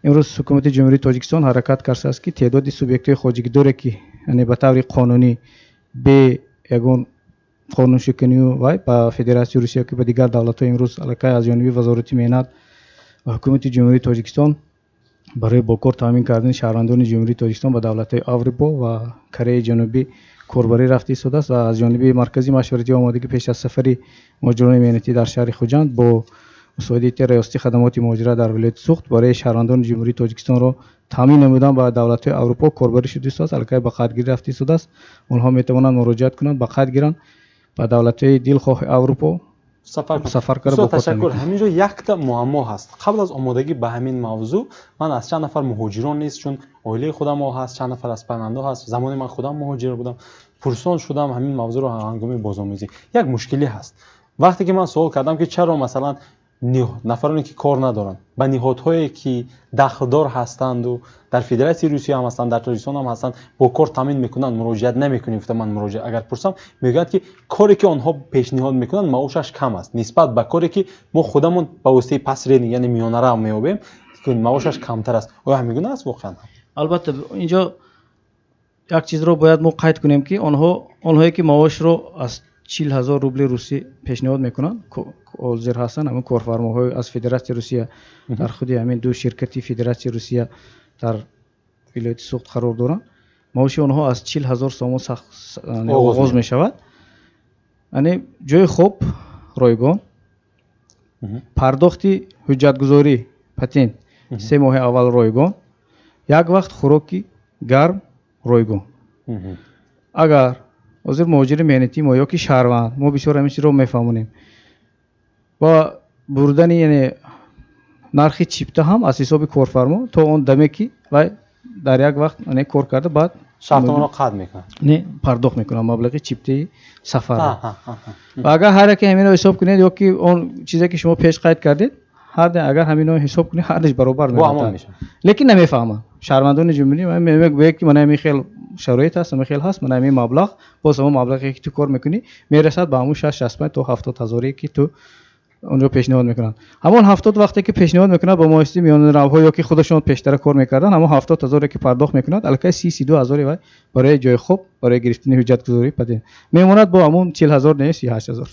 имрӯз ҳукумати Ҷумҳурии Тоҷикистон ҳаракат кардааст, ки теъдоди субъектҳои хоҷагидоре, ки яъне ба таври қонунӣ, бе ягон қонуншиканию вай ба Федератсияи Русия ки ба дигар давлатҳо, имрӯз аллакай аз ҷониби Вазорати меҳнат ва ҳукумати Ҷумҳурии Тоҷикистон барои бо кор таъмин кардани шаҳрвандони Ҷумҳурии Тоҷикистон ба давлатҳои Аврупо ва Кореяи Ҷанубӣ корбарӣ рафта истодааст. Ва аз ҷониби маркази машваратии омодагӣ пеш аз сафари муҳоҷирони меҳнатӣ дар шаҳри Хуҷанд бо мусоидати Раёсати хадамоти муҳоҷират дар вилояти Суғд барои шаҳрвандони Ҷумҳурии Тоҷикистонро таъмин намудан ба давлатҳои Аврупо корбарӣ шуда истодааст, аллакай ба қайдгирӣ рафта истодааст. Онҳо метавонанд муроҷиат кунанд, ба қайд гиранд, ба давлатҳои дилхоҳи Аврупо сафар карда. Ташаккур. Ҳамин ҷо якта муаммо ҳаст. Қабл аз омодагӣ ба ҳамин мавзӯъ ман аз чанд нафар муҳоҷирон нест, чун оилаи худамо ҳаст, чанд нафар аз пайвандо ҳаст, замоне ман худам муҳоҷир будам, пурсон шудам ҳамин мавзӯъро ҳангоми бозомӯзӣ. Як мушкилӣ ҳаст. Вақте ки ман суол кардам, ки чаро, масалан, нафароне ки кор надоранд, ба ниҳодҳое ки дахлдор ҳастанду дар Федератсияи Русия ҳам ҳастанд, дар Тоҷикистон ҳам ҳастанд, бо кор таъмин мекунанд, муроҷиат намекунем, гуфта ман муроҷиат агар пурсам, мегӯянд, ки коре ки онҳо пешниҳод мекунанд, маошаш кам аст нисбат ба коре ки мо худамон ба воситаи посредник, яъне миёнарав, меёбем, маошаш камтар аст. Оё ҳамин гуна аст воқеан? Албатта, инҷо як чизро бояд мо қайд кунем, ки онҳо, онҳое ки маошро аз 40 000 рубли русӣ пешниҳод мекунанд, ҳозир ҳастанд ҳамин корфармоҳои аз Федератсияи Русия, дар худи ҳамин ду ширкати Федератсияи Русия дар вилояти Суғд қарор доранд, маоши онҳо аз 40 000 сомон оғоз мешавад. Яъне ҷои хоб ройгон, пардохти ҳуҷҷатгузорӣ, патент 3 моҳи аввал ройгон, як вақт хӯроки гарм ройгон. Агар ҳозир муҳоҷири меҳнатии мо ё ки шаҳрванд, мо бисёр ҳамин чизро мефаҳмонем, ва бурдани, яъне нархи чипта ҳам аз ҳисоби корфармо то он даме ки вай дар як вақт кор карда, баъд шартномаро қатъ мекунад. Не, пардохт мекунад маблағи чиптаи сафарро. Ва агар ҳар яке ҳаминро ҳисоб кунед ё ки он чизе ки шумо пеш қайд кардед, ҳар агар ҳаминро ҳисоб кунед, ҳардаш баробар мешавад. Лекин намефаҳманд шаҳрвандони ҷумҳурӣ, мегӯяд ки мана ҳамин хел шароит ҳаст, ҳамин хел ҳаст, мана ҳамин маблағ, боз ҳамон маблағе ки ту кор мекунӣ, мерасад ба ҳамон 65 то 70 ҳазоре ки ту онҷо пешниҳод мекунанд. Ҳамон 70 вақте ки пешниҳод мекунад ба муассисаи миёнаравҳо ё ки худашон пештара кор мекарданд, ҳамон 70 ҳазоре ки пардохт мекунад, аллакай 30-32 ҳазори вай барои ҷои хоб, барои гирифтани ҳуҷҷатгузорӣ, патент мемонад, бо ҳамон 40 000, не, 38 000,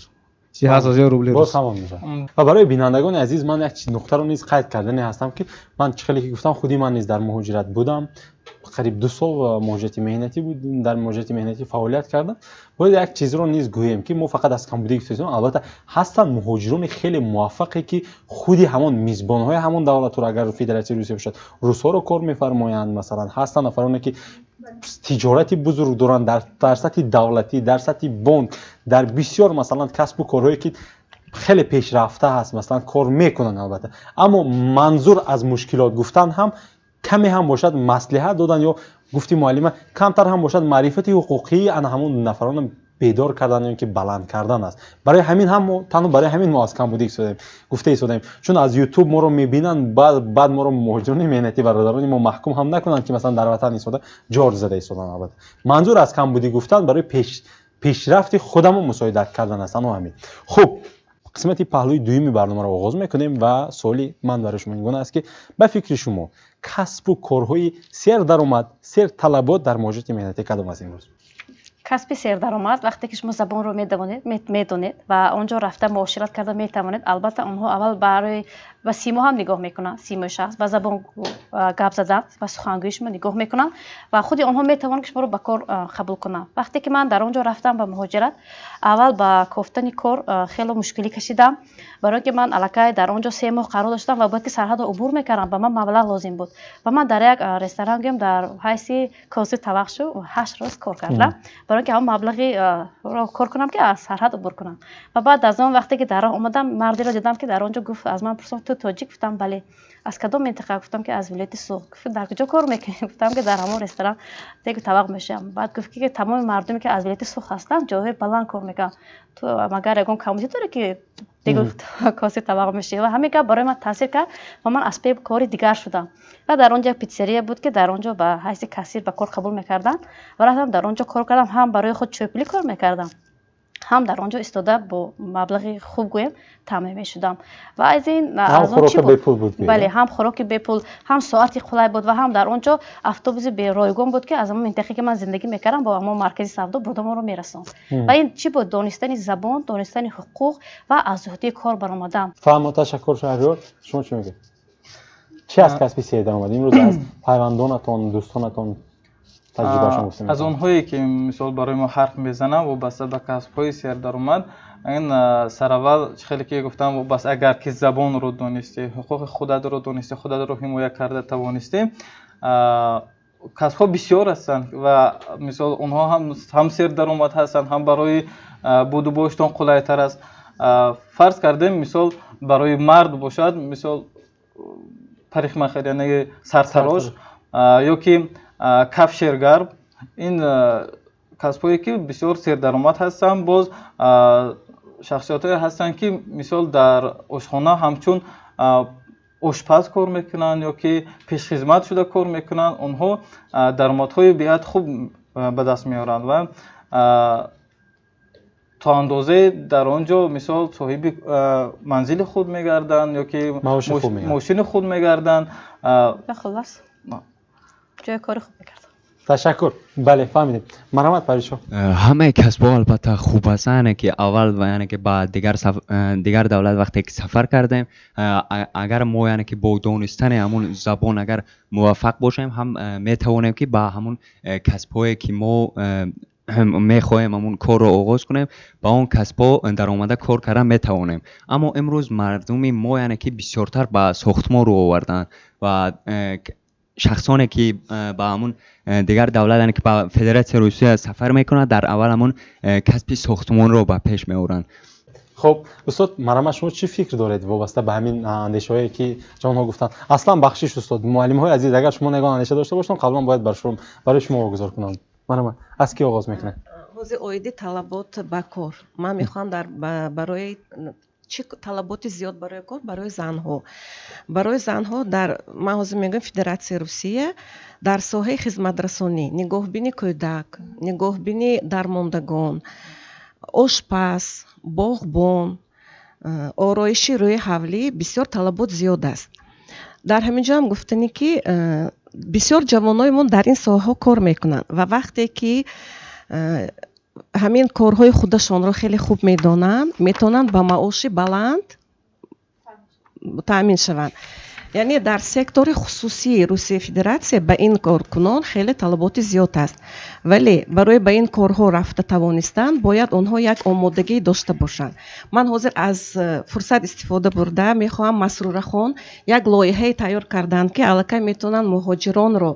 38 000 рубли. Боз ҳамон мешавад. Ва барои бинандагони азиз ман як нуқтаро низ қайд кардане ҳастам, ки ман чӣ хеле ки гуфтам, худи ман низ дар муҳоҷират будам, қариб 2 сол муҳоҷирати меҳнатӣ буд, дар муҳоҷирати меҳнатӣ фаъолият кардам. Бояд як чизро низ гӯем, ки мо фақат аз камбудӣ гуфтем. Албатта, ҳастанд муҳоҷирони хеле муваффақе, ки худи ҳамон мизбонҳои ҳамон давлатро, агар Федератсияи Русия бошад, русҳоро кор мефармоянд. Масалан, ҳастанд нафароне ки Тиҷорати бузург доранд дар сатҳи давлатӣ, дар сатҳи бонк, дар бисёр, масалан, касбу корҳое ки хеле пешрафта ҳаст, масалан, кор мекунанд албатта. Аммо манзур аз мушкилот гуфтан ҳам каме ҳам бошад маслиҳат додан ё гуфти муаллима камтар ҳам бошад маърифати ҳуқуқии ана ҳамон нафаронро бедор кардан ё ки баланд кардан аст. Барои ҳамин ҳам мо танҳо барои ҳамин мо аз камбудӣ гуфта истодаем, чун аз ютуб моро мебинанд, баъд моро муҳоҷирони меҳнатӣ, бародарони мо маҳкум ҳам накунанд, ки масалан дар ватан истода ҷор зада истоданд. Албатта, манзур аз камбудӣ гуфтан барои пешрафти худамон мусоидат кардан аст, танҳо ҳамин. Хуб, қисмати паҳлӯи дуюми барномаро оғоз мекунем ва суоли ман барои шумо ин гуна аст, ки ба фикри шумо касбу корҳои сердаромад, серталабот дар муҳоҷирати меҳнатӣ кадом аст имрӯз? Касби сердаромад, вақте ки шумо забонро медонед ва он ҷо рафта муошират карда метавонед, албатта, онҳо аввал барои ба симо ҳам нигоҳ мекунанд, симои шахс, ба забон гап задан ва сухангӯии шумо нигоҳ мекунанд ва худи онҳо метавонанд, ки шуморо ба кор қабул кунанд. Вақте ки ман дар он ҷо рафтам ба муҳоҷират, аввал ба кофтани кор хело мушкилӣ кашидам, барои он ки ман аллакай дар он ҷо 3 моҳ қарор доштам ва бояд ки сарҳадро убур мекардам, ба ман маблағ лозим буд ва ман дар як ресторан, гӯем, дар ҳайси косиби табақшу 8 рӯз кор кардам, барои он ки ҳамон маблағиро кор кунам, ки аз сарҳад убур кунам. Ва баъд аз он, вақте ки дар роҳ омадам, мардеро дидам, ки дар он ҷо гуфт, аз ман пурсид: «Ту тоҷик?» Гуфтам: «Бале». «Аз кадом минтақа?» Гуфтам, ки аз вилояти Суғд. Гуфт: «Дар куҷо кор мекунӣ?» Гуфтам, ки дар ҳамон ресторан дегу табақ мешавам. Баъд гуфт, ки тамоми мардуме, ки аз вилояти Суғд ҳастанд, ҷойҳои баланд кор мекунанд, ту магар ягон камбудӣ дорӣ, ки дегу коси табақ мешавӣ? Ва ҳамин гап барои ман таъсир кард ва ман аз паи кори дигар шудам. Ва дар он ҷо як питсерия буд, ки дар он ҷо ба ҳайси кассир ба кор қабул мекарданд ва рафтам, дар он ҷо кор кардам. Ҳам барои худ чойпулӣ кор мекардам, ҳам дар он ҷо истода бо маблағи хуб, гӯем, таъмин мешудам. Ва аз ин Бале, ҳам хӯроки бепул, ҳам соати қулай буд ва ҳам дар он ҷо автобуси ройгон буд, ки аз ҳамон минтақае, ки ман зиндагӣ мекардам, бо ҳамон маркази савдо бурда моро мерасонд. Ва ин чӣ буд? Донистани забон, донистани ҳуқуқ ва аз уҳдаи кор баромадан. Фаҳмо, ташаккур. Шаҳриёр, шумо чӣ мегӯед? Чӣ аз касби сердаромад имрӯз аз пайвандонатон, дӯстонатон таҷрибаашон гуфта? Аз онҳое ки, мисол, барои мо ҳарф мезанам вобаста ба касбҳои сердаромад, ин сараввал, чӣ хеле ки гуфтам, вобаста агар ки забонро донистӣ, ҳуқуқи худатро донистӣ, худатро ҳимоя карда тавонистӣ, касбҳо бисёр ҳастанд ва, мисол, онҳо ҳам сердаромад ҳастанд, ҳам барои будубоштон қулайтар аст. Фарз кардем, мисол, барои мард бошад, мисол, парикмахер, яъне сартарош ё ки кафшергар, ин касбҳое ки бисёр сердаромад ҳастанд. Боз шахсиятҳое ҳастанд, ки, мисол, дар ошхона ҳамчун ошпаз кор мекунанд ё ки пешхизмат шуда кор мекунанд. Онҳо даромадҳои беҳад хуб ба даст меоранд ва то андозае дар он ҷо, мисол, соҳиби манзили худ мегарданд ё ки мошини худ мегарданд. Хуллас, ҷои кори хуб мекардам. Ташаккур, бале, фаҳмидем. Марҳамат, Паришо. Ҳамаи касбҳо албатта хуб ҳастанд, яъне ки аввал, яъне ки ба дигар давлат вақте ки сафар кардем, агар мо, яъне ки бо донистани ҳамун забон агар муваффақ бошем, ҳам метавонем, ки ба ҳамун касбҳое ки мо мехоҳем ҳамун корро оғоз кунем, ба он касбҳо даромада кор кардан метавонем. Аммо имрӯз мардуми мо, яъне ки бисёртар ба сохтмон рӯ оварданд ва шахсоне ки ба ҳамун дигар давлат, яъне ки ба Федератсияи Русия сафар мекунанд, дар аввал ҳамун касби сохтмонро ба пеш меоранд. Хуб, устод, марҳамат, шумо чӣ фикр доред вобаста ба ҳамин андешаҳое, ки ҷавонҳо гуфтанд? Аслан, бахшиш, устод, муаллимҳои азиз, агар шумо ягон андеша дошта бошед, қаблан бояд барои шумо огузор кунам. Марҳамат, аз кӣ оғоз мекунед? Ҳозир оиди талабот ба кор ман мехоҳам барои чӣ талаботи зиёд барои кор барои занҳо дар, ман ҳозир мегӯям, Федератсияи Русия дар соҳаи хизматрасонӣ, нигоҳбини кӯдак, нигоҳбини дармондагон, ошпаз, боғбон, ороиши рӯи ҳавлӣ бисёр талабот зиёд аст. Дар ҳамин ҷо ҳам гуфтанӣ, ки бисёр ҷавонои мо дар ин соҳаҳо кор мекунанд ва вақте ки ҳамин корҳои худашонро хеле хуб медонанд, метавонанд ба маоши баланд таъмин шаванд. Яъне дар сектори хусусии Русияи Федератсия ба ин коркунон хеле талаботи зиёд аст, вале барои ба ин корҳо рафта тавонистан бояд онҳо як омодагӣ дошта бошанд. Ман ҳозир аз фурсат истифода бурда мехоҳам, Масрурахон як лоиҳае тайёр карданд, ки аллакай метавонанд муҳоҷиронро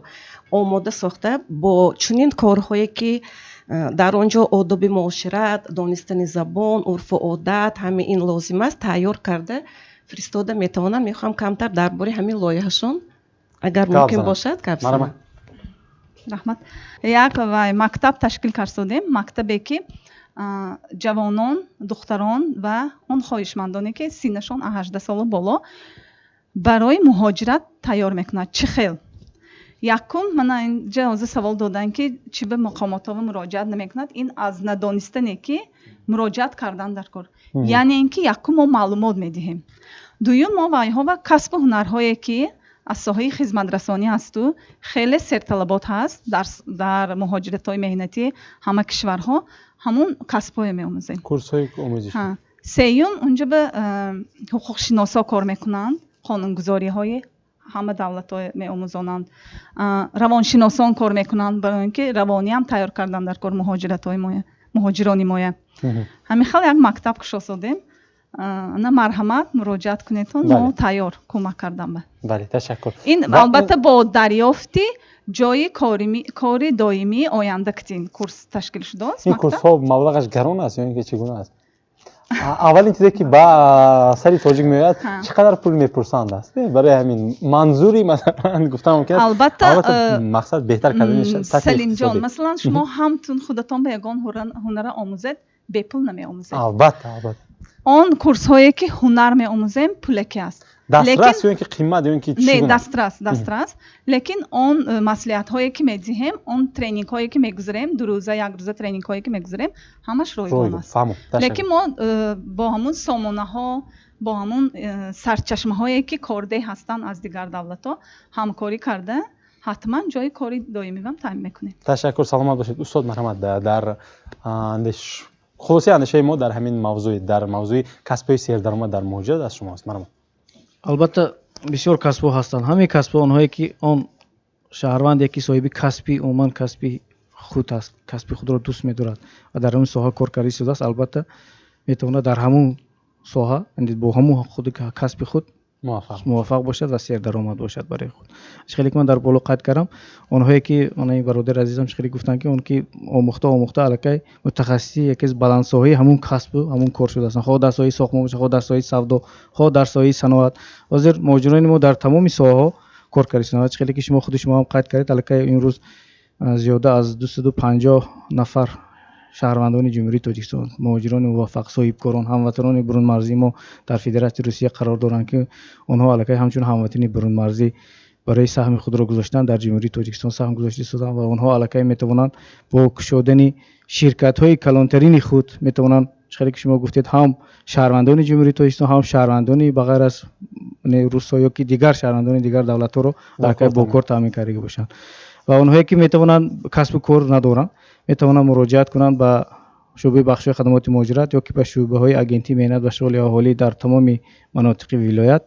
омода сохта, бо чунин корҳое, ки дар он ҷо одоби муошират, донистани забон, урфу одат, ҳамаи ин лозим аст, тайёр карда фиристода метавонам. Мехоҳам камтар дар бораи ҳамин лоиҳашон, агар мумкин бошад, гап занам. Раҳмат. Як вай мактаб ташкил кардодем, мактабе, ки ҷавонон, духтарон ва он хоҳишмандоне, ки синнашон аз 18 солу боло, барои муҳоҷират тайёр мекунад. Чӣ хел? Якум, мана инҷа ҳозир савол доданд, ки чӣ ба мақомотҳо муроҷиат намекунад. Ин аз надонистане, ки муроҷиат кардан дар кор. Яъне ин ки якум, мо маълумот медиҳем. Дуюм, мо вайҳо ва касбу ҳунарҳое, ки аз соҳаи хизматрасонӣ ҳасту хеле серталабот ҳаст дар муҳоҷиратҳои меҳнатӣ ҳама кишварҳо, ҳамун касбҳое меомӯзем. Курсҳои омӯзишӣ. Сеюм, унҷа ба ҳуқуқшиносо кор мекунанд, қонунгузориҳои ҳама давлатҳо меомӯзонанд, равоншиносон кор мекунанд, барои ин ки равониам тайёр кардан дар кор муҳоҷиратҳои моя, муҳоҷирони моя. Ҳамин хел як мактаб кушосодем. На, марҳамат, муроҷиат кунедтон, мо тайёр кӯмак кардан ба. Бале, ташаккур. Ин албатта бо дарёфти ҷои кори доимии оянда ки ин курс ташкил шудааст. Ин курсҳо маблағаш гарон аст ё ин ки чӣ гуна аст? Аввалин чизе, ки ба сари тоҷик меояд, чӣ қадар пул мепурсанд аст. Барои ҳамин манзури, масалан, гуфтан мумкин аст. Албатта. Мақсад беҳтар кардани Салимҷон, масалан, шумо ҳамтун худатон ба ягон ҳунара омӯзед, бепул намеомӯзед. Албатта, албатта. Он курсҳое, ки ҳунар меомӯзем, пулаки аст. Дастрас ё ин ки қимат, ё ин ки не? Дастрас, дастрас, лекин он маслиҳатҳое, ки медиҳем, он тренингҳое, ки мегузарем, 2 рӯза, як рӯза тренингҳое, ки мегузарем, ҳамаш ройгон аст. Лекин мо бо ҳамун сомонаҳо, бо ҳамун сарчашмаҳое, ки кордеҳ ҳастанд аз дигар давлатҳо, ҳамкорӣ карда, ҳатман ҷои кори доимиам таъмин мекунем. Ташаккур, саломат бошед. Устод, марҳамат, дар хулосаи андешаи мо дар ҳамин мавзӯи, дар мавзӯи касбҳои сердаромад дар муҳоҷират аз шумо аст, марҳамат. Албатта, бисёр касбҳо ҳастанд. Ҳамин касбҳо, онҳое ки он шаҳрванде, ки соҳиби касби, умуман касби худ аст, касби худро дӯст медорад ва дар ҳамин соҳа кор карда истодааст, албатта, метавонад дар ҳамун соҳа бо ҳамун худи касби худ муваффақ бошад ва сердаромад бошад барои худ. Хеле ки ман дар боло қайд кардам, онҳое ки мана бародари азизам хеле гуфтанд, ки он ки омӯхта омӯхта аллакай мутахассиси яке аз баландсоҳаи ҳамун касбу ҳамун кор шудаастанд, хоҳ дар соҳаи сохтмон бошад, хоҳ дар соҳаи савдо, хоҳ дар соҳаи саноат. Ҳозир муҳоҷирони мо дар тамоми соҳаҳо кор карда истодаанд. Хеле ки шумо худи шумо ҳам қайд кардед, аллакай имрӯз зиёда аз 250 нафар шаҳрвандони Ҷумҳурии Тоҷикистон, муҳоҷирони муваффақ, соҳибкорон, ҳамватанони бурунмарзии мо дар Федератсияи Русия қарор доранд, ки онҳо аллакай ҳамчун ҳамватани бурунмарзӣ барои саҳми худро гузоштан дар Ҷумҳурии Тоҷикистон саҳм гузошта истоданд ва онҳо аллакай метавонанд бо кушодани ширкатҳои калонтарини худ, метавонанд, хеле ки шумо гуфтед, ҳам шаҳрвандони Ҷумҳурии Тоҷикистон, ҳам шаҳрвандони ба ғайр аз русҳо ё ки дигар шаҳрвандони дигар давлатҳоро аллакай бо кор таъмин кардагӣ бошанд. Ва онҳое ки метавонанд, касбу кор надоранд, метавонанд муроҷиат кунанд ба шӯъбаи бахшҳои хадамоти муҳоҷират ё ки ба шӯъбаҳои Агентии меҳнат ва шуғли аҳолӣ дар тамоми манотиқи вилоят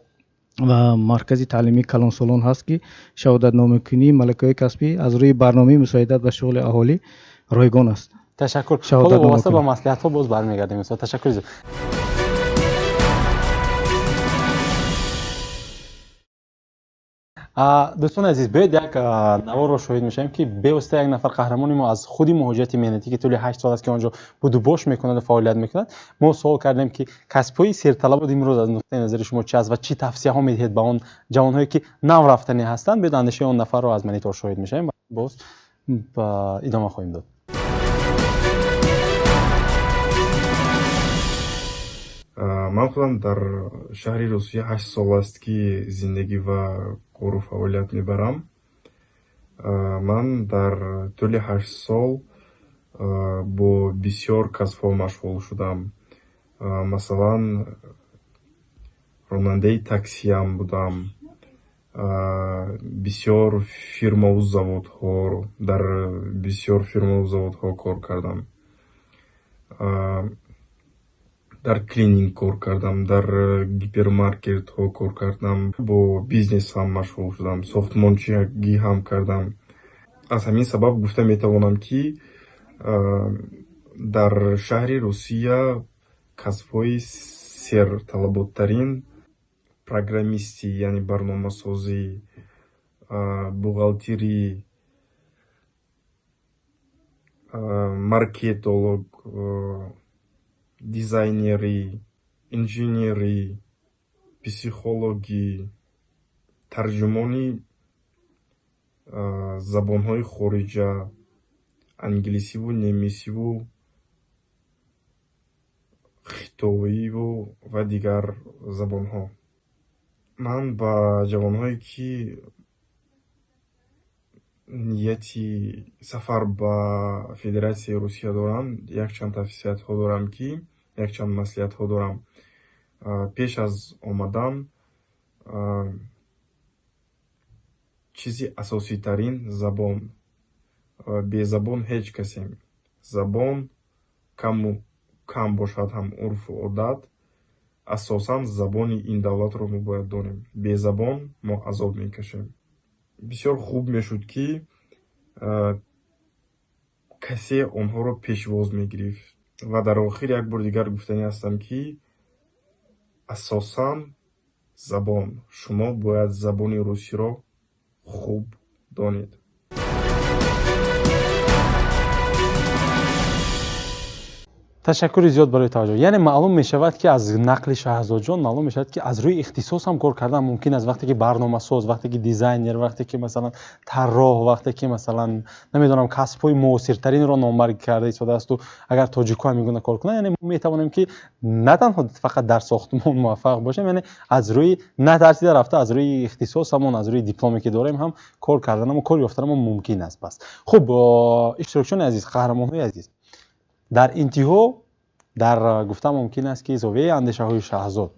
ва маркази таълимии калонсолон ҳаст, ки шаҳодатномакунии малакаҳои касбӣ аз рӯи барномаи мусоидат ба шуғли аҳолӣ ройгон аст. Ташаккур. Ҳоло вобаста ба маслиҳатҳо боз бармегардем, устод. Ташаккури зиёд. Дӯстони азиз, биёед як наворро шоҳид мешавем, ки бевосита як нафар қаҳрамони мо аз худи муҳоҷирати меҳнатӣ, ки тӯли 8 сол аст, ки он ҷо будубош мекунад ва фаъолият мекунад. Мо суол кардем, ки касбҳои серталабот имрӯз аз нуқтаи назари шумо чи аст ва чӣ тавсияҳо медиҳед ба он ҷавонҳое, ки нав рафтанӣ ҳастанд. Биёед, андешаи он нафарро аз монитор шоҳид мешавем, боз идома хоҳем дод. Ман худам дар шаҳри Русия 8 сол аст, ки зиндагӣ ва кору фаъолият мебарам. Ман дар тӯли 8 сол бо бисёр касбҳо машғул шудам. Масалан, ронандаи таксиам будам, бисёр фирмаву заводҳо, дар бисёр фирмаву заводҳо кор кардам, дар клининг кор кардам, дар гипермаркетҳо кор кардам, бо бизнес ҳам машғул шудам, сохтмончигӣ ҳам кардам. Аз ҳамин сабаб гуфта метавонам, ки дар шаҳри Русия касбҳои серталаботтарин программистӣ, яъне барномасозӣ, бухгалтерӣ. Маркетолог, дизайнерӣ, инженерӣ, психологӣ, тарҷумони забонҳои хориҷа, англисиву немисиву хитоиву ва дигар забонҳо. Ман ба ҷавонҳое, ки нияти сафар ба Федератсияи Русия доранд, якчанд тавсиятҳо дорам, ки якчанд маслиҳатҳо дорам. Пеш аз омадан чизи асоситарин забон. Безабон ҳеҷ касем. Забон каму кам бошад ҳам урфу одат, асосан забони ин давлатро мо бояд донем. Безабон мо азоб мекашем. Бисёр хуб мешуд, ки касе онҳоро пешвоз мегирифт. Ва дар охир як бори дигар гуфтанӣ ҳастам, ки асосан забон. Шумо бояд забони русиро хуб донед. Ташаккури зиёд барои таваҷҷӯҳ. Яъне маълум мешавад, ки аз нақли Шаҳзодҷон маълум мешавад, ки аз рӯи ихтисос ҳам кор кардан мумкин аст. Вақте ки барномасоз, вақте ки дизайнер, вақте ки масалан тарроҳ, вақте ки масалан намедонам касбҳои муосиртаринро номбар карда истодаасту агар тоҷикҳо ҳамин гуна кор кунанд, яъне мо метавонем, ки на танҳо фақат дар сохтмон муваффақ бошем, яъне аз рӯи натарсида рафта, аз рӯи ихтисосамон, аз рӯи дипломе ки дорем ҳам кор карданамон, кор ёфтанамон мумкин аст. Пас хуб, иштирокчиёни азиз, қаҳрамонҳои азиз, дар интиҳо дар гуфта мумкин аст, ки зовияи андешаҳои Шаҳзод,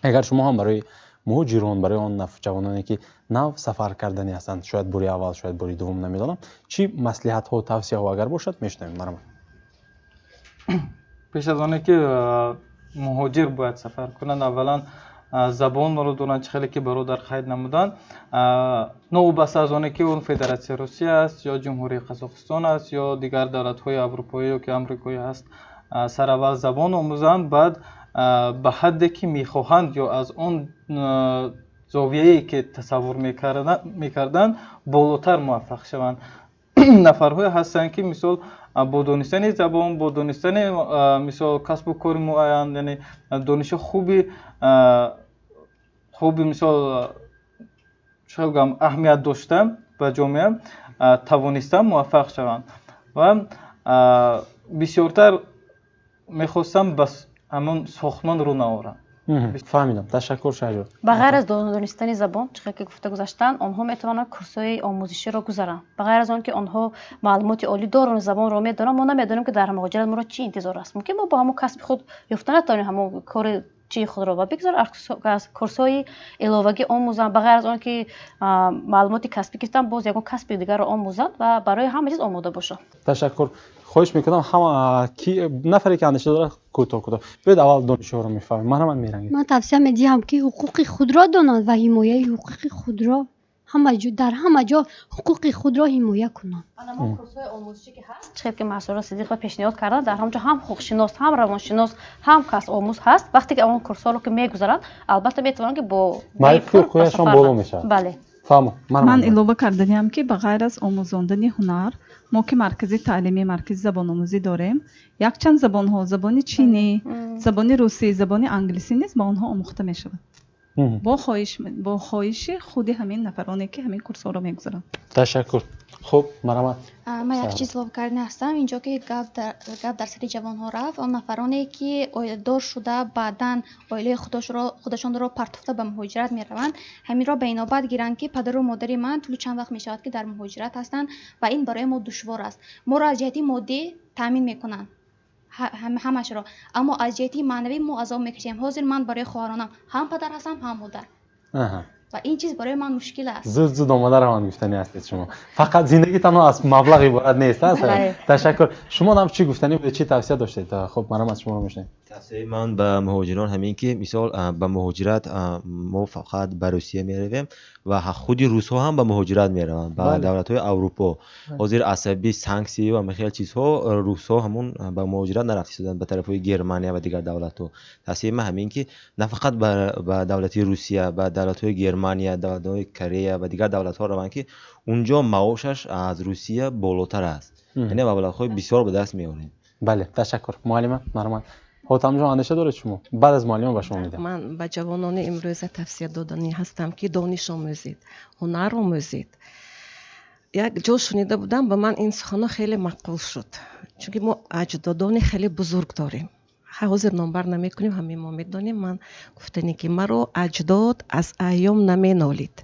агар шумо ҳам барои муҳоҷирон, барои он ҷавононе, ки нав сафар карданӣ ҳастанд, шояд бори аввал, шояд бори дуввум, намедонам, чӣ маслиҳатҳо, тавсияҳо агар бошад, мешунавем. Марҳамат. Пеш аз оне ки муҳоҷир бояд сафар кунанд, аввалан забонро донанд, чӣ хеле ки бародар қайд намуданд. Новобаста аз оне ки он Федератсияи Русия аст ё Ҷумҳурии Қазоқистон аст ё дигар давлатҳои аврупоӣ ё ки амрикоӣ ҳаст, сараввал забон омӯзанд, баъд ба ҳадде ки мехоҳанд ё аз он зовияе ки тасаввур мекарданд болотар муваффақ шаванд. Нафарҳое ҳастанд, ки мисол бо донистани забон, бо донистани мисол касбу кори муайян, яъне дониши хуби мисол чӣ гӯям аҳамият дошта ба ҷомеа тавонистанд муваффақ шаванд ва бисёртар мехостам ба ҳамон сохтмон рӯ наоранд. Фаҳмидам, ташаккур, Шаҳриёр. Ба ғайр аз донистани забон, чӣ хел ки гуфта гузаштанд, онҳо метавонанд курсҳои омӯзиширо гузаранд. Ба ғайр аз он ки онҳо маълумоти олӣ доранд, забонро медонанд, мо намедонем, ки дар муҳоҷират моро чӣ интизор аст. Мумкин мо бо ҳамон касби худ ёфта натавонем ҳамон кори чии худро ва бигзор аз курсҳои иловагӣ омӯзанд. Ба ғайр аз он ки маълумоти касбӣ гирифтанд, боз ягон касби дигарро омӯзанд ва барои ҳама чиз омода бошанд. Ташаккур. Хоҳиш мекунам, ҳама ки нафаре ки андеша дорад, кӯтоҳ кӯтоҳ биёед, аввал донишҳоро мефаҳмем. Марҳамат, Мерангез. Ман тавсия медиҳам, ки ҳуқуқи худро донанд ва ҳимояи ҳуқуқи худро ҳама ҷо, дар ҳама ҷо ҳуқуқи худро ҳимоя кунанд. Ҳамон курсҳои омӯзишӣ ки ҳаст, чӣ хел ки Маъсура Сидиқова пешниҳод карданд, дар ҳамон ҷо ҳам ҳуқуқшинос, ҳам равоншинос, ҳам касбомӯз ҳаст. Вақте ки он курсҳоро ки мегузаранд, албатта метавонанд, ки бо маърифати ҳуқуқияшон боло мешавад. Бале. Фаҳмо. Ман илова карданиам, ки ба ғайр аз омӯзондани ҳунар, мо ки маркази таълимӣ, маркази забономӯзӣ дорем, якчанд забонҳо, забони чинӣ, забони русӣ, забони англисӣ низ ба онҳо омӯхта мешавад бо хоҳиши худи ҳамин нафароне, ки ҳамин курсҳоро мегузаранд. Ташаккур. Хуб, марҳамат. Ман як чиз илова кардан ҳастам. Инҷо ки гап дар сари ҷавонҳо рафт, он нафароне ки оиладор шуда, баъдан оилаи худашонро партофта ба муҳоҷират мераванд, ҳаминро ба инобат гиранд, ки падару модари ман тӯли чанд вақт мешавад, ки дар муҳоҷират ҳастанд ва ин барои мо душвор аст. Моро аз ҷиҳати моддӣ таъмин мекунанд ҳамашро, аммо аз ҷиҳати маънавӣ мо азоб мекашем. Ҳозир ман барои хоҳаронам ҳам падар ҳастам, ҳам модар ва ин чиз барои ман мушкил аст. Зуд зуд омода раванд гуфтанӣ ҳастед шумо. Фақат зиндагӣ танҳо аз маблағ иборат нест. Ташаккур. Шумо ҳам чӣ гуфтанӣ будед, чӣ тавсия доштед? Хуб, марҳамат, шуморо мешунавем. Тавсияи ман ба муҳоҷирон ҳамин ки мисол ба муҳоҷират мо фақат ба Русия меравем ва худи русҳо ҳам ба муҳоҷират мераванд ба давлатҳои Аврупо. Ҳозир аз сабаби санксия ва хеле чизҳо русҳо ҳамун ба муҳоҷират нарафта истоданд ба тарафҳои Германия ва дигар давлатҳо. Тавсияи ман ҳамин ки на фақат ба давлати Русия, ба давлатҳои Германия, давлатҳои Корея ва дигар давлатҳо раванд, ки унҷо маошаш аз Русия болотар аст. Яъне маблағҳои бисёр ба даст меорем. Бале, ташаккур, муаллима, марҳамат. Ҳотамҷон, андеша доред шумо? Баъд аз муаллима ба шумо медиҳам. Ман ба ҷавонони имрӯза тавсия доданӣ ҳастам, ки дониш омӯзед, ҳунар омӯзед. Як ҷо шунида будам, ба ман ин суханҳо хеле маъқул шуд, чунки мо аҷдодони хеле бузург дорем. Ҳозир номбар намекунем, ҳамаи мо медонем. Ман гуфтане, ки маро аҷдод аз айём наменолид,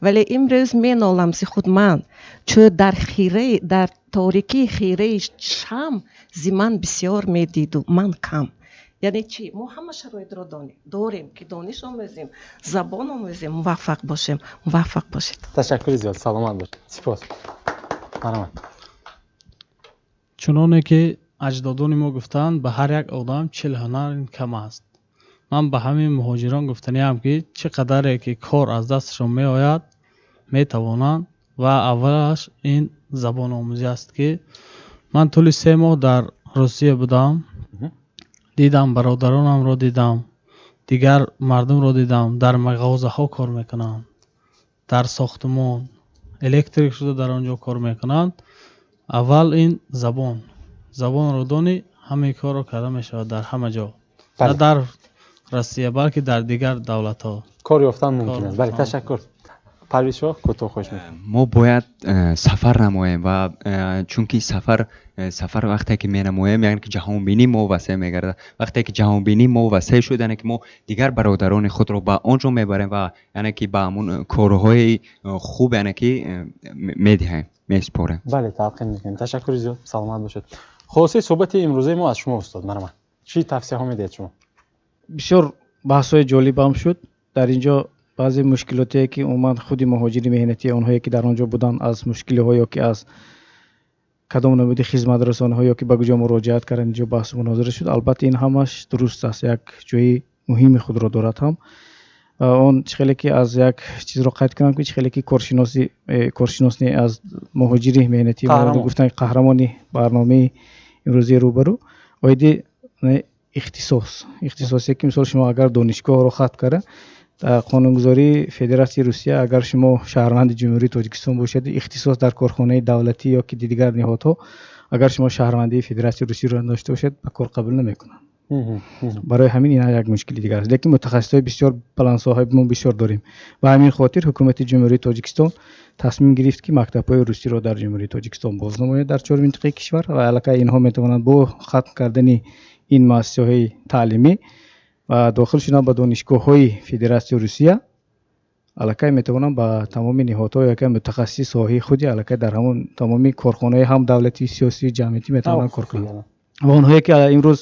вале имрӯз менолам зи худ ман, чӯ дар торикии хираи шам зи ман бисёр медиду ман кам. Яъне чӣ? Мо ҳама шароитро дорем, ки дониш омӯзем, забон омӯзем, муваффақ бошем. Муваффақ бошед. Ташаккури зиёд, саломат бошед, сипос, марҳамат. Чуноне ки аҷдодони мо гуфтанд, ба ҳар як одам 40 ҳунар кам аст. Ман ба ҳамин муҳоҷирон гуфтаниам, ки чӣ қадаре ки кор аз дасташон меояд, метавонанд, ва аввалаш ин забономӯзӣ аст, ки ман тӯли 3 моҳ дар Русия будам, дидам, бародаронамро дидам, дигар мардумро дидам, дар мағозаҳо кор мекунанд, дар сохтмон электрик шуда дар он ҷо кор мекунанд. Аввал ин забон, забонро донӣ, ҳамаи корро карда мешавад дар ҳама ҷо, на дар Россия, балки дар дигар давлатҳо кор ёфтан мумкин аст. Бале, ташаккур. Парвизшоҳ, кӯтоҳ, хоҳиш мекунам. Мо бояд сафар намоем ва чунки сафар вақте ки менамоем, яъне ки ҷаҳонбинии мо васеъ мегардад. Вақте ки ҷаҳонбинии мо васеъ шуд, яъне ки мо дигар бародарони худро ба он ҷо мебарем ва яъне ки ба ҳамун корҳои хуб, яъне ки медиҳем, месупорем. Бале, талқин мекунем. Ташаккури зиёд, саломат бошед. Хулосаи суҳбати имрӯзаи мо аз шумо, устод, марҳамат, чӣ тавсияҳо медиҳед шумо? Бисёр баҳсҳои ҷолибам шуд. Дар ин ҷо баъзе мушкилотие, ки умуман худи муҳоҷири меҳнатӣ, онҳое ки дар он ҷо буданд, аз мушкилиҳо ё ки аз кадом намуди хизматрасониҳо ё ки ба куҷо муроҷиат кардан, инҷо баҳсу мунозира шуд. Албатта, ин ҳамаш дуруст аст, як ҷои муҳими худро дорад ҳам. Он чӣ хеле ки аз як чизро қайд кунам, ки чӣ хеле ки коршинос не, аз муҳоҷири меҳнатӣ гуфтанд, қаҳрамони барномаи имрӯзии рӯбарӯ, оиди ихтисосе, ки мисол шумо агар донишгоҳро хатм карда, қонунгузории Федератсияи Русия, агар шумо шаҳрванди Ҷумҳурии Тоҷикистон бошед, ихтисос дар корхонаи давлатӣ ё ки дигар ниҳодҳо, агар шумо шаҳрвандии Федератсияи Русияро дошта бошед, ба кор қабул намекунанд. Барои ҳамин ин як мушкили дигар аст. Лекин мутахассисҳои бисёр баландсоҳаи мо бисёр дорем. Ба ҳамин хотир ҳукумати Ҷумҳурии Тоҷикистон тасмим гирифт, ки мактабҳои русиро дар Ҷумҳурии Тоҷикистон боз намояд дар чор минтақаи кишвар, ва аллакай инҳо метавонанд бо хатм кардани ин муассисаҳои таълимӣ ва дохил шудан ба донишгоҳҳои Федератсияи Русия, аллакай метавонанд ба тамоми ниҳодҳо яке мутахассиси соҳаи худи аллакай дар ҳамон тамоми корхонаҳои ҳам давлатӣ, сиёсию ҷамъиятӣ метавонанд кор кунанд. Ва онҳое ки имрӯз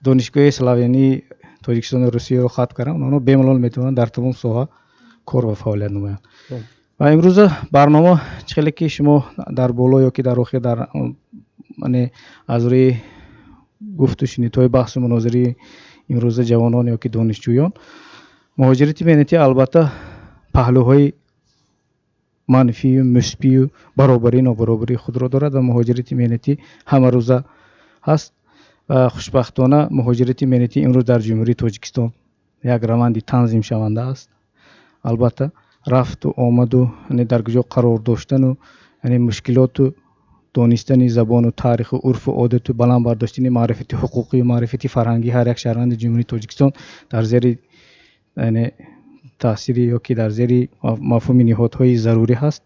донишгоҳи славянии Тоҷикистону Русияро хатм карданд, онҳо бемалол метавонанд дар тамом соҳа кор ва фаъолият намоянд. Ва имрӯза барнома, чӣ хеле ки шумо дар боло ё ки дар охир дар аз рӯи гуфту шунидҳои баҳсу мунозираи имрӯза ҷавонон ё ки донишҷӯён, муҳоҷирати меҳнатӣ албатта паҳлӯҳои манфию мусбию баробарӣ нобаробарии худро дорад ва муҳоҷирати меҳнатӣ ҳамарӯза ҳаст. Ва хушбахтона муҳоҷирати меҳнатӣ имрӯз дар Ҷумҳурии Тоҷикистон як раванди танзимшаванда аст. Албатта, рафту омаду, яъне дар куҷо қарор доштану, яъне мушкилоту донистани забону таъриху урфу одату баланд бардоштани маърифати ҳуқуқию маърифати фарҳангии ҳар як шаҳрванди Ҷумҳурии Тоҷикистон дар зери, яъне таъсири ё ки дар зери мафҳуми ниҳодҳои зарурӣ ҳаст.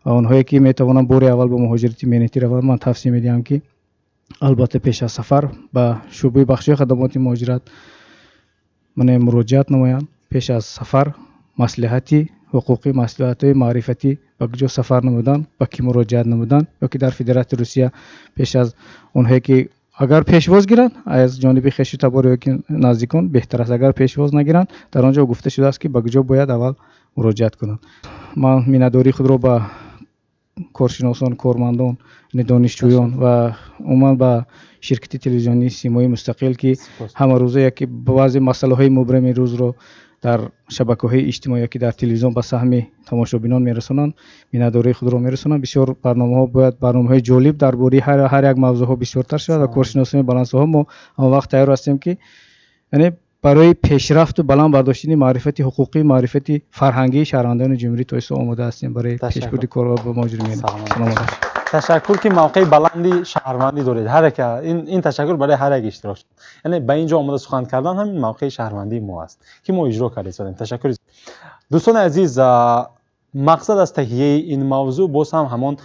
Ва онҳое ки метавонанд бори аввал ба муҳоҷирати меҳнатӣ раванд, ман тавсия медиҳам, ки албатта пеш аз сафар ба шӯъбаи бахшии хадамоти муҳоҷират муроҷиат намоянд. Пеш аз сафар маслиҳати ҳуқуқӣ, маслиҳатҳои маърифатӣ, ба куҷо сафар намудан, ба кӣ муроҷиат намудан, ё ки дар Федератсияи Русия пеш аз онҳое ки агар пешвоз гиранд аз ҷониби хешу табор ё ки наздикон, беҳтар аст. Агар пешвоз нагиранд, дар он ҷо гуфта шудааст, ки ба куҷо бояд аввал муроҷиат кунанд. Ман миннатдории худро ба коршиносон, кормандон, донишҷӯён ва умуман ба ширкати телевизионии Симои мустақил, ки ҳамарӯза яке баъзе масъалаҳои мубрами рӯзро дар шабакаҳои иҷтимоӣ ё ки дар телевизион ба саҳми тамошобинон мерасонанд, миннатдории худро мерасонанд. Бисёр барномаҳо бояд барномаҳои ҷолиб дар бораи ҳар як мавзӯъҳо бисёртар шавад ва коршиносони баландсоҳа мо ҳамавақт тайёр ҳастем, ки яъне барои пешрафту баланд бардоштани маърифати ҳуқуқӣ, маърифати фарҳангии шаҳрвандони Ҷумҳурии Тоҷикистон омода ҳастем барои пешбурди кор ба муҳоҷири меҳнатӣ. Саломат бошед. Ташаккур, ки мавқеи баланди шаҳрвандӣ доред. Ҳар як ин ташаккур барои ҳар як иштирокчӣ. Яъне ба ин ҷо омода сухан кардан ҳамин мавқеи шаҳрвандии мо аст, ки мо иҷро карда истодем. Ташаккури, дӯстони азиз. Мақсад аз таҳияи ин мавзӯъ боз ҳам ҳамон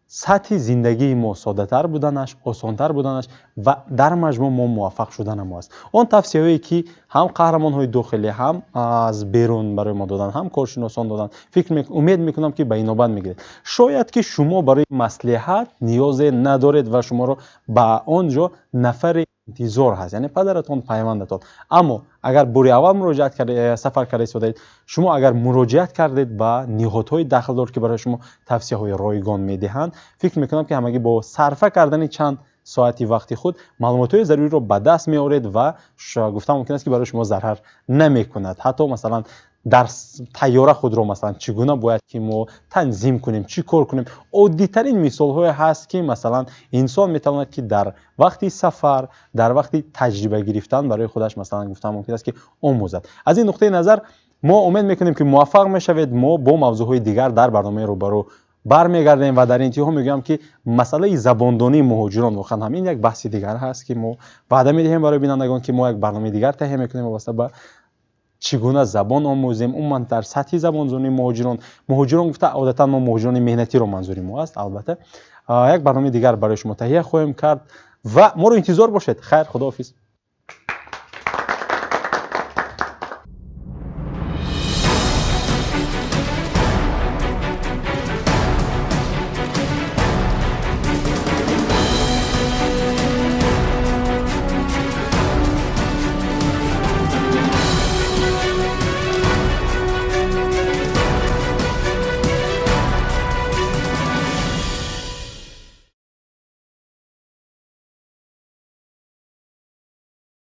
сатҳи зиндагии мо соддатар буданаш, осонтар буданаш ва дар маҷмӯъ мо муваффақ шудана мо аст. Он тавсияҳое, ки ҳам қаҳрамонҳои дохилӣ, ҳам аз берун барои мо доданд, ҳам коршиносон доданд, фикр, умед мекунам, ки ба инобат мегиред. Шояд ки шумо барои маслиҳат ниёзе надоред ва шуморо ба он ҷо нафаре интизор ҳаст, яъне падаратон, пайвандатон. Аммо агар бори аввал муроҷиат сафар карда истодаед, шумо агар муроҷиат кардед ба ниҳодҳои дахлдор, ки барои шумо тавсияҳои ройгон медиҳанд, фикр мекунам, ки ҳамагӣ бо сарфа кардани чанд соати вақти худ маълумотҳои заруриро ба даст меоред ва гуфта мумкин аст, ки барои шумо зарар намекунад. Ҳатто масалан дар тайёра худро масалан чӣ гуна бояд ки мо танзим кунем, чӣ кор кунем, оддитарин мисолҳое ҳаст, ки масалан инсон метавонад, ки дар вақти сафар, дар вақти таҷриба гирифтан барои худаш масалан гуфта мумкин аст, ки омӯзад. Аз ин нуқтаи назар мо умед мекунем, ки муваффақ мешавед. Мо бо мавзӯъҳои дигар дар барномаи «Рӯбарӯ» бармегардем ва дар интиҳо мегӯям, ки масъалаи забондонии муҳоҷирон воқеан ҳам ин як баҳси дигар ҳаст, ки мо ваъда медиҳем барои бинандагон, ки мо як барномаи дигар таҳия мекунем вобаста ба чӣ гуна забон омӯзем, умуман дар сатҳи забонзонии муҳоҷирон. Муҳоҷирон гуфта, одатан мо муҳоҷирони меҳнатиро манзури мо аст. Албатта, як барномаи дигар барои шумо таҳия хоҳем кард ва моро интизор бошед. Хайр, худоҳофиз.